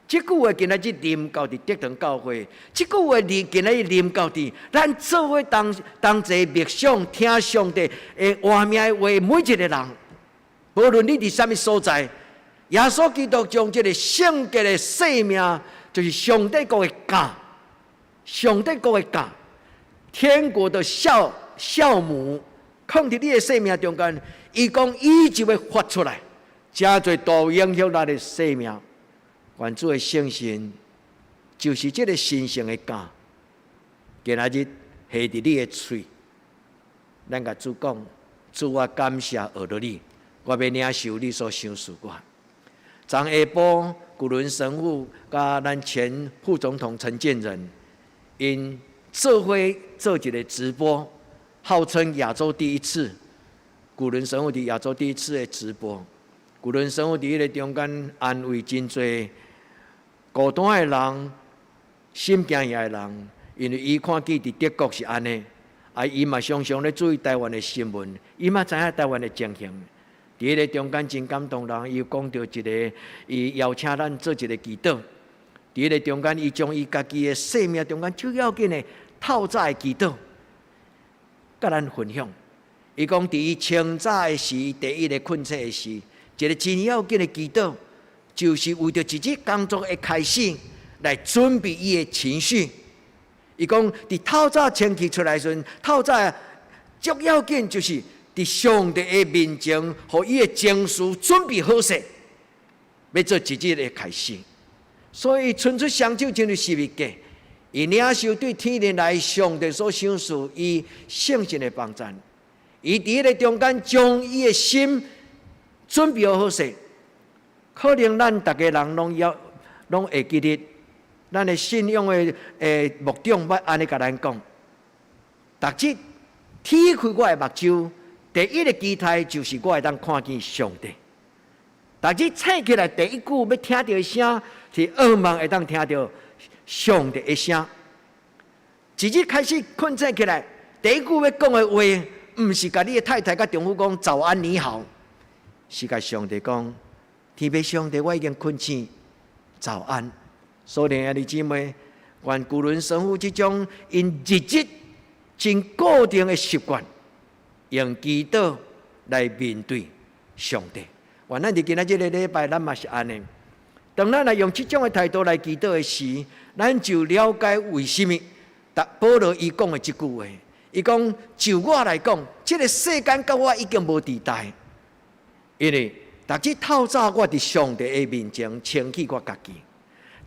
Speaker 4: 這句話今仔日臨到佇德堂教會，這句話臨今仔日臨到佇咱做伙同同齊默想聽上帝的活命的話，每一个人，無論你佇啥物所在，耶穌基督將這个聖潔的生命，就是上帝國的酵，上帝國的酵，天國的酵酵母，囥佇你的生命中間，伊講伊就會發出來，誠濟大有影響咱的生命。願主的聖神就是這个神聖的酵，今仔日下佇你的喙，咱共主講，主，我感謝呵咾你，我欲領受你所賞賜我。昨下晡，古倫神父佮咱前副總統陳建仁，𪜶做伙做一个直播，號稱亞洲第一次。古倫神父佇亞洲第一次的直播，古倫神父佇彼个中間安慰真濟孤單的人、心驚的人，因為伊看見佇德國是按呢，啊，伊嘛常常咧注意台灣的新聞，伊嘛知影台灣的情形。佇彼个中間真感動人，伊講著一个，伊邀請咱做一个祈禱。佇彼个中間，伊將伊家己的生命中間最要緊的透早的祈禱，佮咱分享。伊講佇伊清早的時，第一个睏醒的時，一个真要緊的祈禱，就是為著一日工作的開始來準備伊的情緒。伊講，佇透早清氣出來時陣，透早足要緊就是佇上帝的面前，予伊的情緒準備好勢，欲做一日的開始。所以伸出雙手進入十字架，伊領受對天靈來上帝所賞賜伊聖神的幫贊。伊佇彼个中間將伊的心準備好勢，可能咱逐家人攏猶攏會記得，咱的信仰的牧長捌按呢共咱講，逐日鐵開我的目睭，第一个期待就是我會當看見上帝。逐日醒起來第一句欲聽著的聲，是向望會當聽著上帝的聲。一日開始睏醒起來，第一句欲講的話，毋是共你的太太佮丈夫講早安你好，是共上帝講，天父上帝，我已經睏醒，早安。所以兄弟姊妹，願舊倫神父這種𪜶日日真固定的習慣，用祈禱來面對上帝。願咱佇今仔這个禮拜，咱嘛是按呢。當咱來用這種的態度來祈禱的時，咱就了解為啥物保羅伊講的這句話。伊講就我來講，這个世間佮我已經無佇代，因為逐日透早我佇上帝的面前清氣我家己，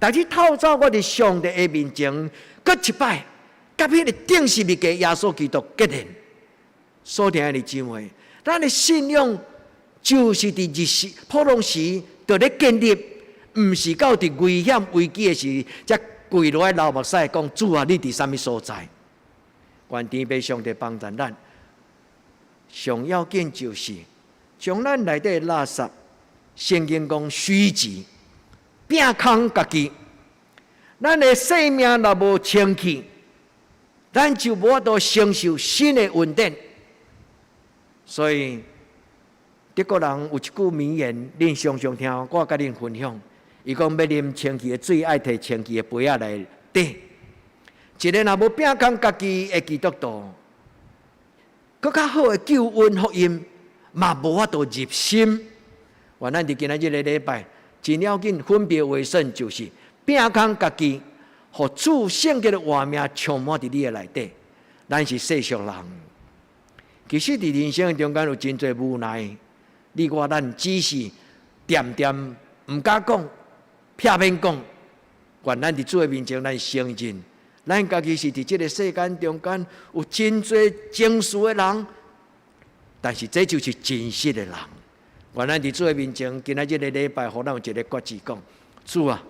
Speaker 4: 逐日透早我佇上帝的面前，閣一擺，佮彼个釘十字架耶穌基督結連。所聽的姊妹，咱的信仰就是佇日時普通時就咧建立，毋是到佇危險危機的時，才跪落來流目屎講主啊，你佇啥物所在？願天父上帝幫助咱。上要緊就是將咱內底的垃圾，聖經講虛己，摒空家己。咱的生命若無清氣，咱就無法度承受新的恩典。所以德國人有一句名言，恁常常聽，我共恁分享。伊講欲啉清氣的水，愛提清氣的杯仔來綴。一个若無摒空家己的基督徒，閣較好的救恩福音嘛無法度入心。願咱佇今仔日个禮拜，真要緊分別為聖，就是摒空家己，予主聖潔的活命充滿佇你的內底。咱是世俗人，其實佇人生中間有真濟無奈。你我咱只是恬恬毋敢講，避免講。願咱佇主的面前，咱承認，咱家己是佇這个世間中間有真濟情緒的人，但是這就是真實的人。願咱佇主的面前，今仔這个禮拜，予咱有一个決志，講主啊，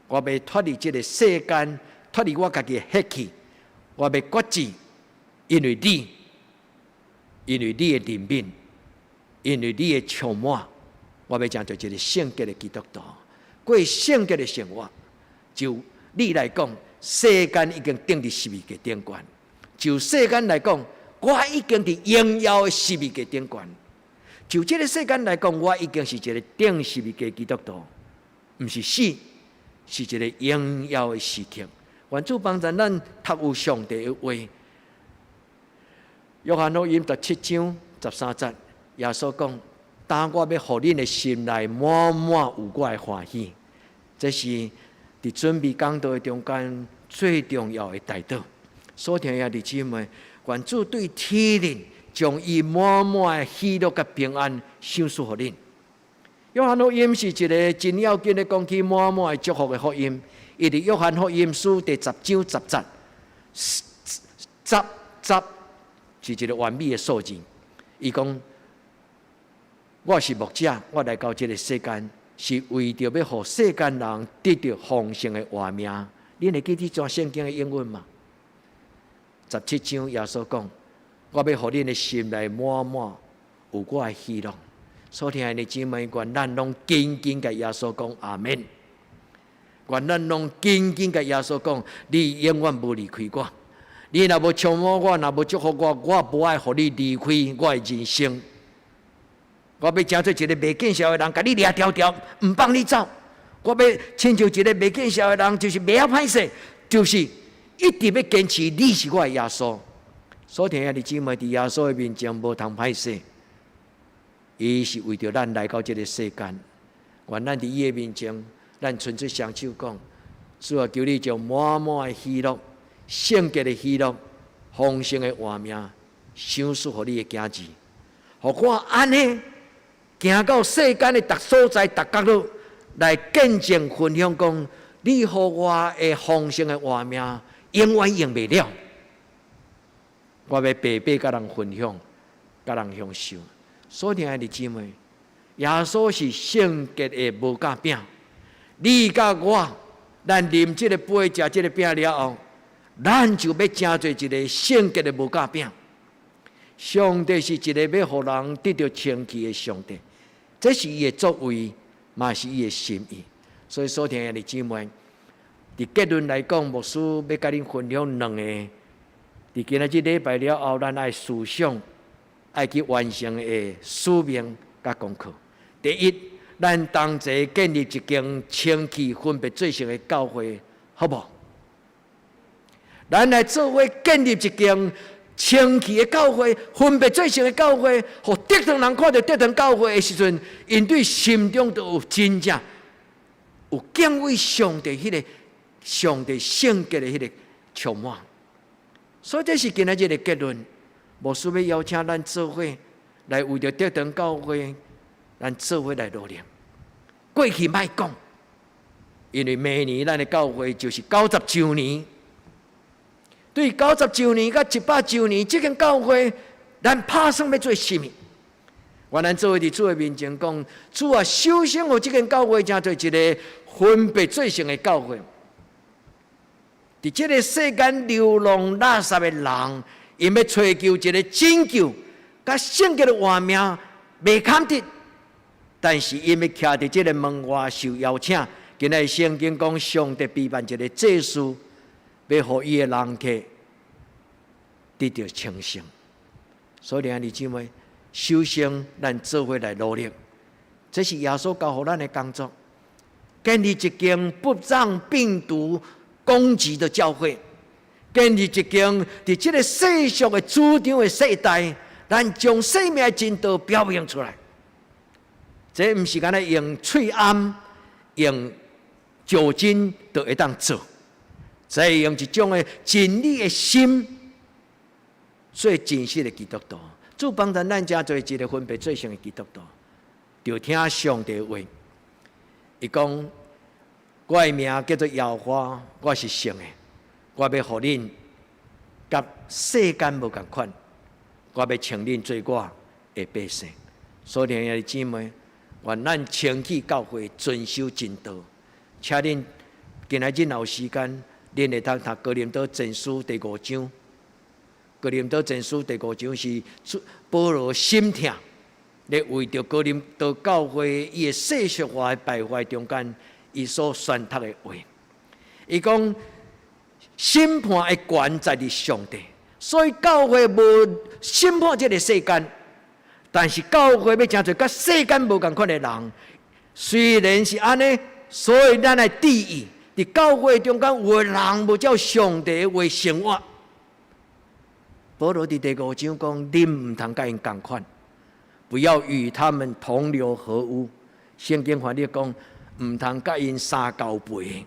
Speaker 4: 我欲脫離這个世間，脫離我家己的血氣，我欲決志，因為你，因為你的憐憫，因為你的充滿，我欲成做一个聖潔的基督徒，過聖潔的生活。就你來講，世間已經釘佇十字架頂懸；就世間來講，我已經佇榮耀的十字架頂懸。就這个世間來講，我已經是一个釘十字架基督徒，毋是死，是一个榮耀的時刻。願主幫助咱讀有上帝的話。約翰福音17章13節，耶穌講：當我欲予恁的心內滿滿有我的歡喜，這是佇準備講道的中間最重要的代禱。所聽的兄弟姊妹，願主對天靈將伊滿滿的喜樂佮平安賞賜予恁。約翰福音是一个真要緊的講起滿滿的祝福的福音。伊佇約翰福音書第10章10節，十十是一个完美的數字。伊講：我是牧者，我來到這个世間，是為著欲予世間人得著豐盛的活命。恁會記這段聖經的英文嗎？17章耶穌講：我欲予恁的心內滿滿有我的喜樂。所聽的姊妹，願咱攏緊緊共耶穌講阿們。願咱攏緊緊共耶穌講，你永遠無離開我。你若無充滿我，若無祝福我，我無愛予你離開我的人生。我欲成做一个袂見效的人，共你掠牢牢，毋放你走。我欲親像一个袂見效的人，就是袂曉歹勢，就是一直欲堅持你是我的耶穌。所聽的姊妹佇耶穌的面前無通歹勢。伊是為著咱來到這个世間。願咱佇伊的面前，咱伸出雙手講：主啊，求你將滿滿的喜樂、聖潔的喜樂、豐盛的活命，賞賜予你的囝兒，予我按呢行到世間的逐所在、逐角落，來見證分享講，你予我的豐盛的活命，永遠用袂了。我欲白白佮人分享，佮人享受。所以，兄弟姊妹，耶穌是聖潔的無酵餅。你佮我，咱啉這个杯、食這个餅了後，咱就欲成做一个聖潔的無酵餅。上帝是一個欲予人得著清氣的上帝，這是伊的作為，嘛是伊的心意。所以，所聽的兄弟姊妹，佇結論來講，牧師欲佮恁分享兩個。佇今仔日禮拜了後，咱愛思想，愛去完成的使命佮功課。第一，咱同齊建立一間清氣分別做聖的教會，好無？咱來做伙建立一間清氣的教會，分別做聖的教會，予竹塘人看著竹塘教會的時陣，𪜶對心中就有真正有敬畏上帝彼个上帝聖潔的彼个充滿。所以這是今仔日的結論。牧師欲邀請咱做伙來為著竹塘教會，咱做伙來努力。過去莫講，因為明年咱的教會就是90週年。對90週年佮100週年，這間教會，咱拍算欲做啥物？願咱做伙佇主的面前講，主啊，首先予這間教會成做一个分別做聖的教會。佇這个世間流浪垃圾的人，𪜶欲揣求一个拯救，佮聖潔的活命袂堪得，但是𪜶欲徛佇這个門外受邀請。今仔日聖經講，上帝備辦一个祭司，欲予伊的人客得著清聖。所以，兄弟姊妹，首先咱做伙來努力，這是耶穌交予咱的工作，建立一間不讓病毒攻擊的教會，建立一間佇這个世俗的主張的世代，咱將生命的真道表明出來。這毋是干焦用喙罨、用酒精就會當做，這用一種的真理的心，做真實的基督徒。主幫助咱成做一个分別做聖的基督徒，就聽上帝話。伊講：我的名叫做耶和華，我是聖的，我欲予恁佮世間無仝款，我欲稱恁做我的百姓。所以，兄弟姊妹，願咱清氣教會遵守真道，請恁今仔日若有時間，恁會當讀哥林多前書第五章。哥林多前書第五章是保羅心疼，咧為著哥林多教會伊的世俗化的敗壞中間，伊所宣讀的話。伊講審判的權在佇上帝，所以教會無審判這个世間，但是教會欲成做佮世間無仝款的人，雖然是按呢，所以咱愛注意，佇教會中間有的人無照上帝的話生活。保羅佇第五章講：恁毋通佮𪜶仝款，不要與他們同流合汙。聖經翻譯講，毋通佮𪜶相交陪。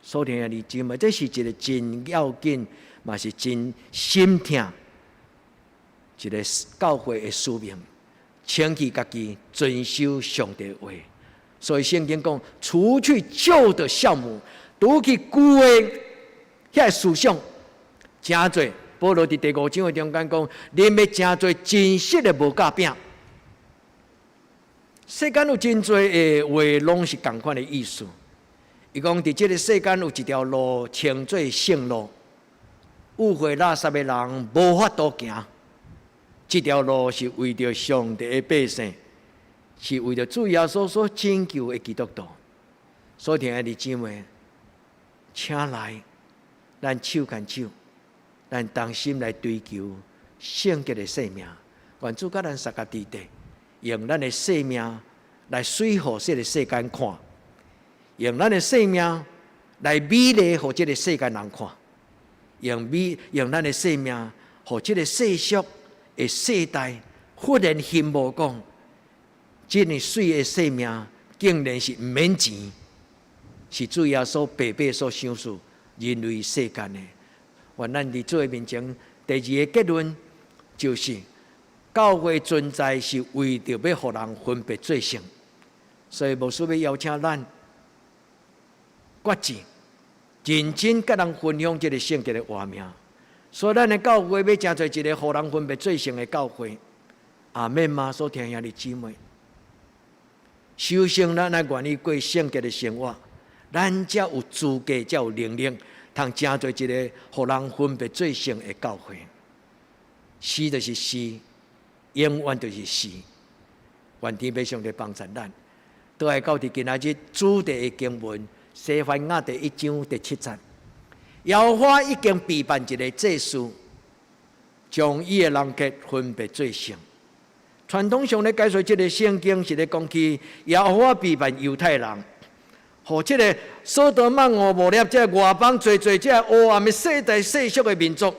Speaker 4: 所以兄弟姊妹，這是一个真要緊，嘛是真心疼一个教會的使命，清氣家己，遵守上帝話。所以聖經講，除去舊的酵母，除去舊的遐个思想。成做保羅佇第五章的中間講，恁欲成做真實的無酵餅。世間有真濟的話，攏是仝款的意思。伊講佇這个世間有一條路，稱做聖路，污穢垃圾的人無法度行。這條路是為著上帝的百姓，是為著主耶穌所拯救的基督徒。所以，兄弟姊妹，請來，咱手牽手，咱同心來追求聖潔的生命。願主佮咱相佮佇咧，用咱的生命來媠予這个世間看，用咱的生命來美麗予這个世間人看，用美用咱的生命予這个世俗的世代忽然羡慕講，這麼媠的生命，竟然是毋免錢，是主耶穌白白所賞賜人類世間的。願咱佇主的面前，第二个結論就是，教會存在是為著欲予人分別做聖，所以牧師欲邀請咱決志，認真佮人分享這个聖潔的活命。所以咱的教會欲成做一个予人分別做聖的教會，阿們嗎？所聽兄弟姊妹，首先咱愛願意過聖潔的生活，咱才有資格，才有能力，通成做一个予人分別做聖的教會。死就是死，永遠就是死。願天父上帝幫助咱。倒來到佇今仔日主題的經文，西番雅第一章第七節，耶和華已經備辦一个祭司，將伊的人客分別做聖。傳統上咧解說這个聖經是咧講起耶和華備辦猶太人，予這个所多瑪蛾摩拉這个外邦濟濟這个黑暗的世代世俗的民族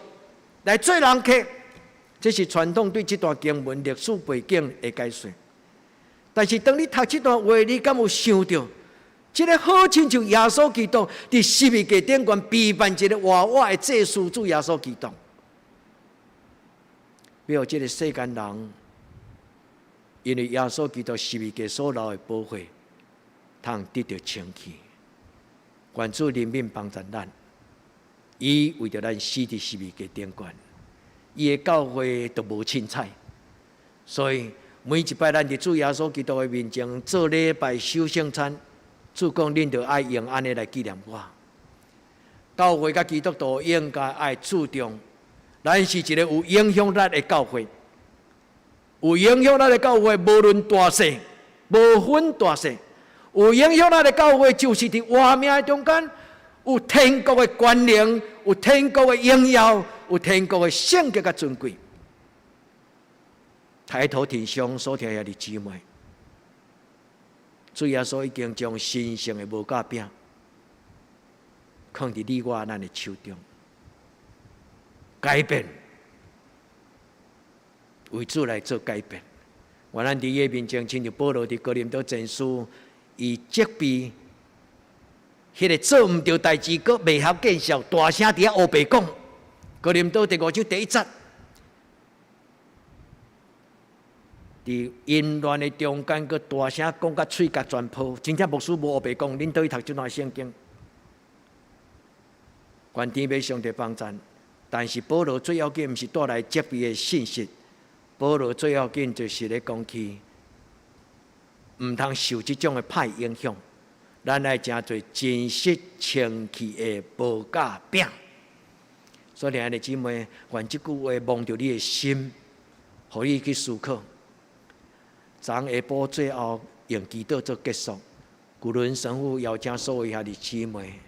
Speaker 4: 來做人客。這是傳統對這段經文歷史背景的解說。但是當你讀這段話，你敢有想著，這个好親像耶穌基督佇十字架頂懸備辦一个活活的祭司主耶穌基督，欲予這个世間人，因為耶穌基督十字架所流的寶血，通得著清氣。願主憐憫幫助咱，伊為著咱死佇十字架頂懸。伊的教會都無凊彩，所以每一擺咱佇主耶穌基督的面前做禮拜守聖餐，主講恁著愛用按呢來紀念我。教會佮基督徒應該愛注重，咱是一个有影響力的教會，有影響力的教會，無論大細，無分大細，有影響力的教會就是佇活命的中間，有天國的權能，有天國的榮耀，有天國的聖潔佮尊貴。抬頭挺胸所聽兄弟姊妹，主耶穌已經將神聖的無價餅囥佇你我咱的手中，改變，為主來做改變。願咱佇伊的面前，親像保羅佇哥林多前書，伊責備彼个做毋著代誌，閣袂曉見笑，大聲佇遐烏白講。哥林多第五章第一節，佇淫亂的中間，閣大聲講，甲喙角全破。真正牧師無烏白講，恁倒去讀這段聖經。願天父上帝幫贊。但是保羅最要緊，毋是帶來責備的信息。保羅最要緊就是咧講起，毋通受這種的歹影響。咱愛成做真實清氣的無酵餅。所以，兄弟姊妹，願這句話摸著你的心，予你去思考。昨下晡最後用祈禱做結束。古倫神父邀請所有兄弟姊妹，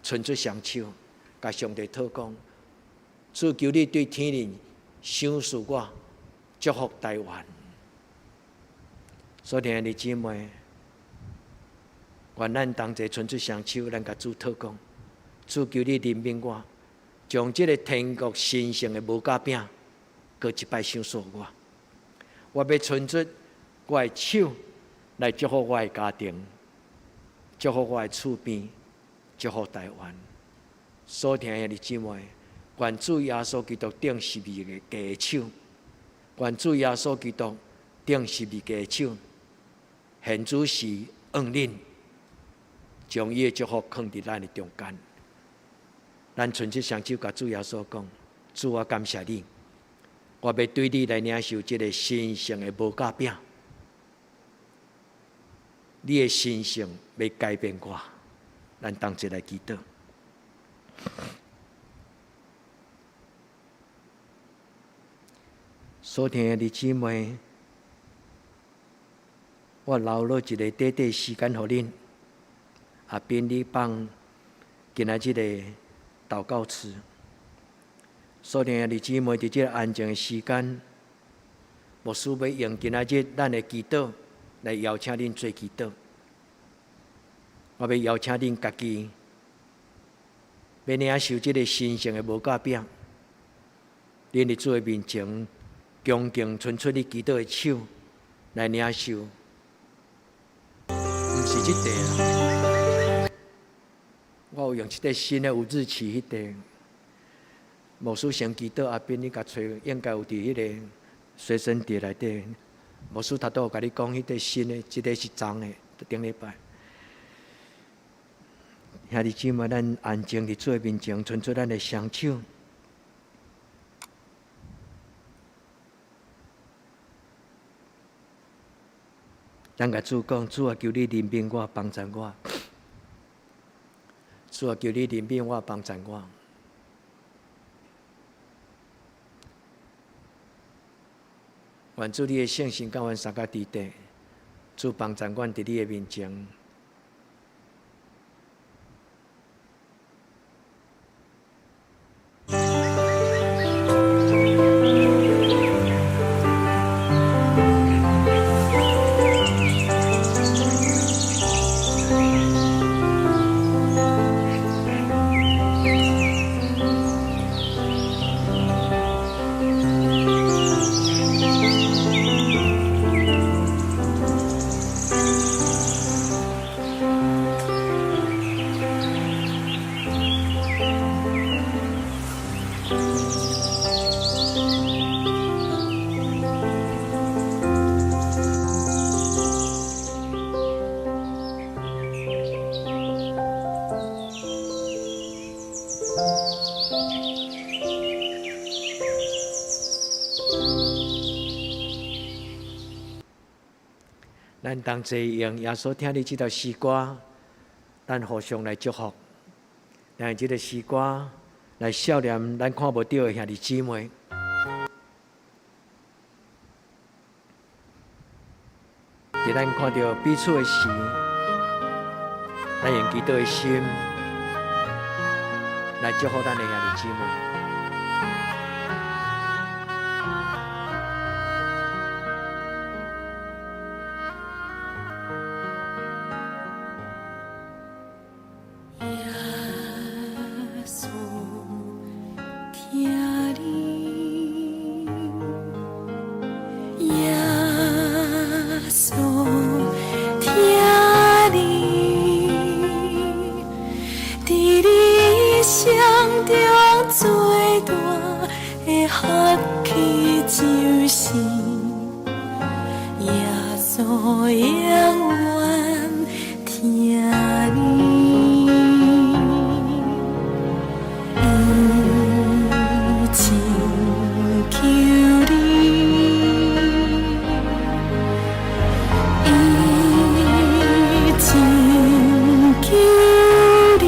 Speaker 4: 伸出雙手，共上帝禱講：主求你對天靈賞賜我，祝福台灣。所以，兄弟姊妹，願咱同齊伸出雙手，咱共主禱講：主求你憐憫我，將這个天國神聖的無酵餅，閣一擺賞賜我。我欲伸出我的手來祝福我的家庭，祝福我的厝邊，祝福台灣。所聽的兄弟姊妹，願主耶穌基督釘十字架的手，願主耶穌基督釘十字架的手，現此時恩恁，將伊的祝福囥佇咱的中間。咱伸出雙手，共主耶穌講：主，我感謝你，我欲對你來領受這个神聖的無酵餅。你的神聖欲改變我，咱同齊來祈禱。所聽的弟姊妹，我留落一个短短時間予恁，也邊你放今仔日的禱告詞。所聽的弟姊妹，佇這个安靜的時間，牧師欲用今仔日咱的祈禱來邀請恁做祈禱。我欲邀請恁家己，欲領受這个神聖的無酵餅，恁佇主的面前，恭敬伸出你祈禱的手來領受，毋是這塊啦。我有用這塊新的有日期彼塊，牧師先祈禱，阿斌你共揣，應該有佇彼个隨身碟內底。牧師頭拄有共你講，彼塊新的，這个是昨的，頂禮拜。兄弟姊妹，咱安靜佇主的面前，伸出咱的雙手。咱共主講，主啊，求你憐憫我，幫助我。主啊，求你憐憫我，幫助我。願主你的聖神佮阮相佮佇底，主幫助阮佇你的面前。咱同齊用耶穌疼你這首詩歌，咱互相來祝福。咱用這个詩歌來笑念咱看無著的兄弟姊妹。佇咱看著彼此的時，咱用祈禱的心來祝福咱的兄弟姊妹。
Speaker 1: 耶穌疼你，耶穌疼你，佇你一生中最大的福氣就是耶穌永遠疼你。伊拯救你，伊拯救你，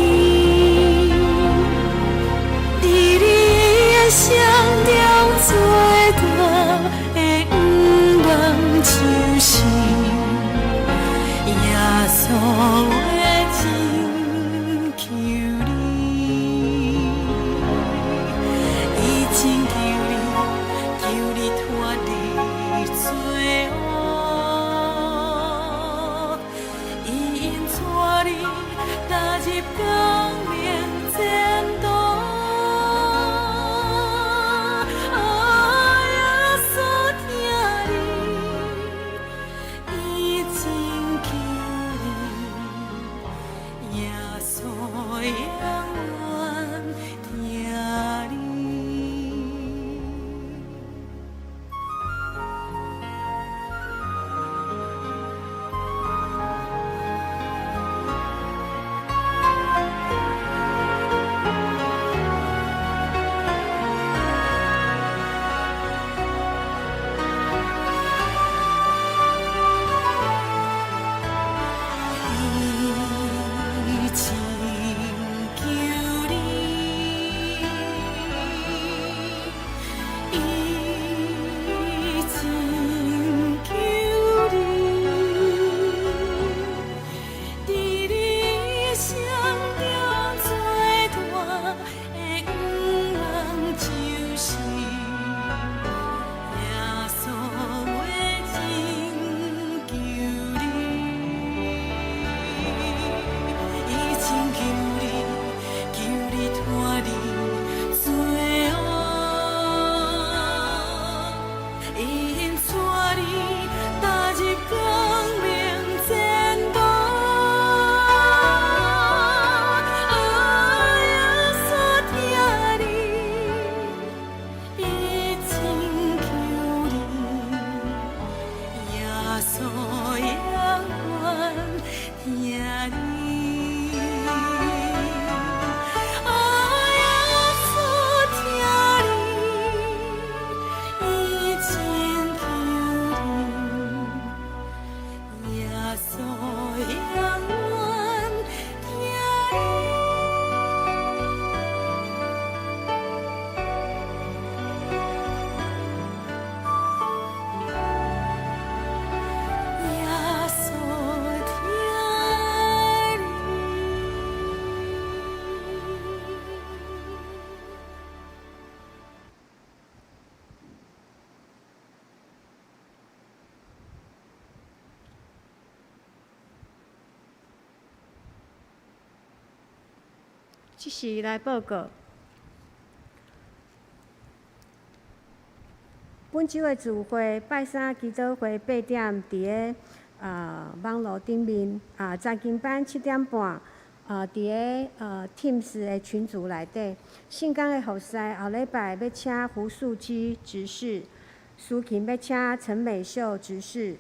Speaker 1: 佇你一生中最大的願望就是耶穌的拯救你，伊拯救你，救你脫離罪惡，伊引帶你踏入光明前途。啊，耶穌疼你，伊拯救你，耶穌永遠疼你。
Speaker 2: 這時來報告，本週的聚會，拜三祈禱會8點，佇个網路頂面啊，查經班7點半啊，佇个Teams 的群組內底。聖工的服侍後禮拜欲請胡素姬執事，司琴欲請陳美秀執事。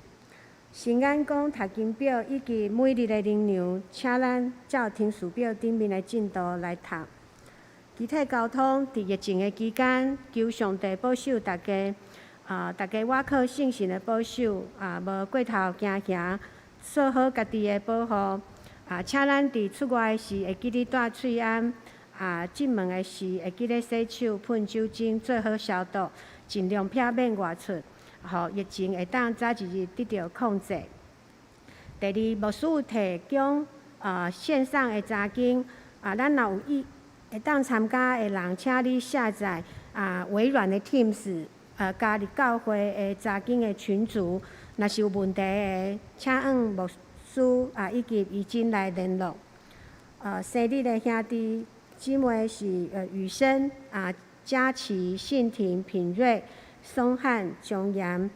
Speaker 2: 新眼光讀經表以及每日的靈糧，請咱照停時表頂面的進度來讀。肢體溝通佇疫情的期間，求上帝保守大家，啊，大家倚靠聖神的保守，啊，無過頭驚嚇，做好家己的保護。啊，請咱佇出外的時會記得戴喙罨，啊，進門的時會記得洗手、噴酒精，做好消毒，盡量避免外出，予疫情會當早一日得著控制。第二，牧師有提供線上的查經，啊，咱若有意會當參加的人，請你下載微軟的 Teams，加入教會的查經的群組。若是有問題的，請向牧師以及怡珍來聯絡。生日的兄弟姊妹是雨生、嘉琪、信婷、品瑞、松漢、張岩、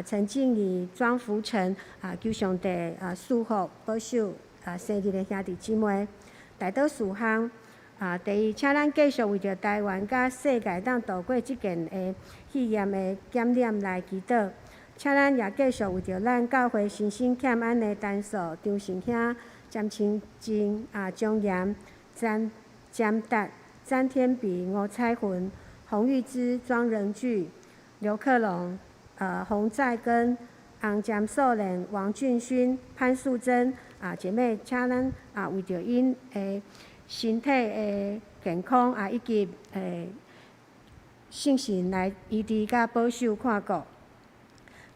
Speaker 2: 陳靜怡、莊福成，求上帝賜福保守生日的兄弟姊妹。代禱事項，第一，請咱繼續為著台灣佮世界當度過這件的肺炎的感染來祈禱。請咱也繼續為著咱教會身心欠安的陳素、張成兄、詹清靜、張岩、詹詹達、詹天比、吳彩雲、洪玉芝、莊仁巨、劉克龍、洪在根、洪占素蓮、王俊勳、潘素貞姐妹，請咱為著𪜶的身體的健康以及聖神來醫治佮保守看顧。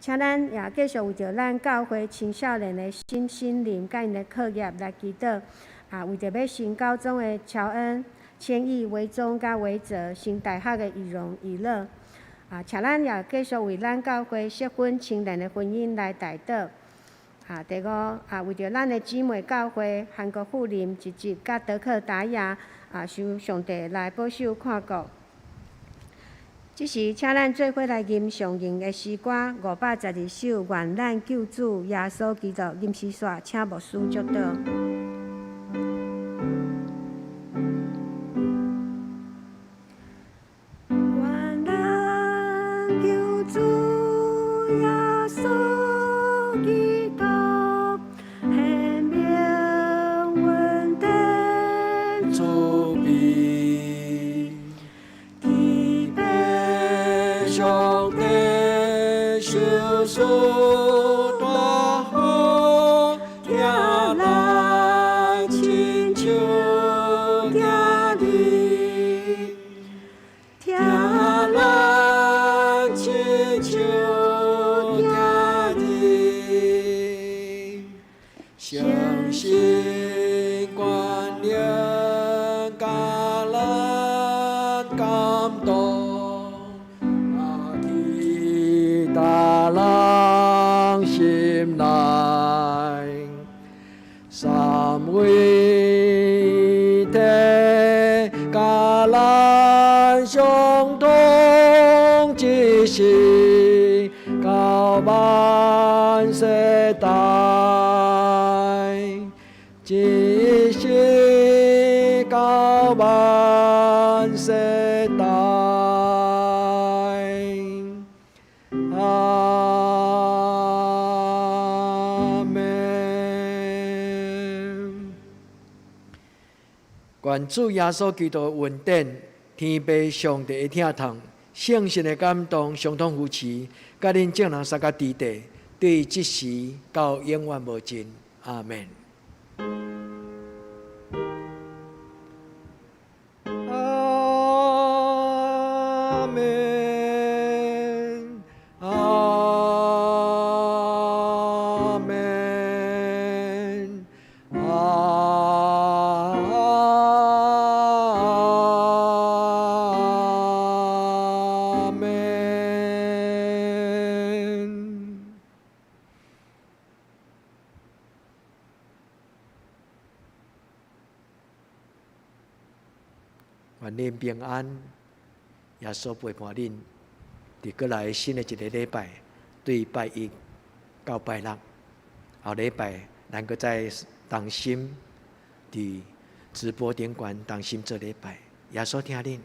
Speaker 2: 請咱也繼續為著咱教會青少年的身心靈佮𪜶的課業來祈禱。為著欲升高中的喬恩、千億、維中佮維澤，升大學的以榮以樂。請咱也繼續為咱教會適婚青年的婚姻來代禱。第五，為著咱的姊妹教會韓國富林一級佮德克達亞，求上帝來保守看顧。這時，請咱做伙來吟上詠的詩歌512首，願咱救主耶穌基督吟詩煞，請牧師祝禱。願咱救主耶穌基督顯明恩典
Speaker 3: 慈悲，天父上帝賞賜大福，疼咱親像囝兒，疼咱親像囝兒，聖神權能佮咱感動，去逐人心內，三位一體佮咱相通，一時到萬世代，一時到萬世代。阿們。
Speaker 4: 願主耶穌基督的恩典、天父上帝的疼痛、聖神的感動、相通扶持，佮恁眾人三個弟弟，對這時到永遠無盡。阿們。
Speaker 3: 阿們，阿們，阿們。
Speaker 4: 願恁平安，耶穌陪伴恁，佇過來新的一个禮拜，對拜一到拜六，後禮拜咱閣再同心佇直播頂懸同心做禮拜。耶穌疼恁。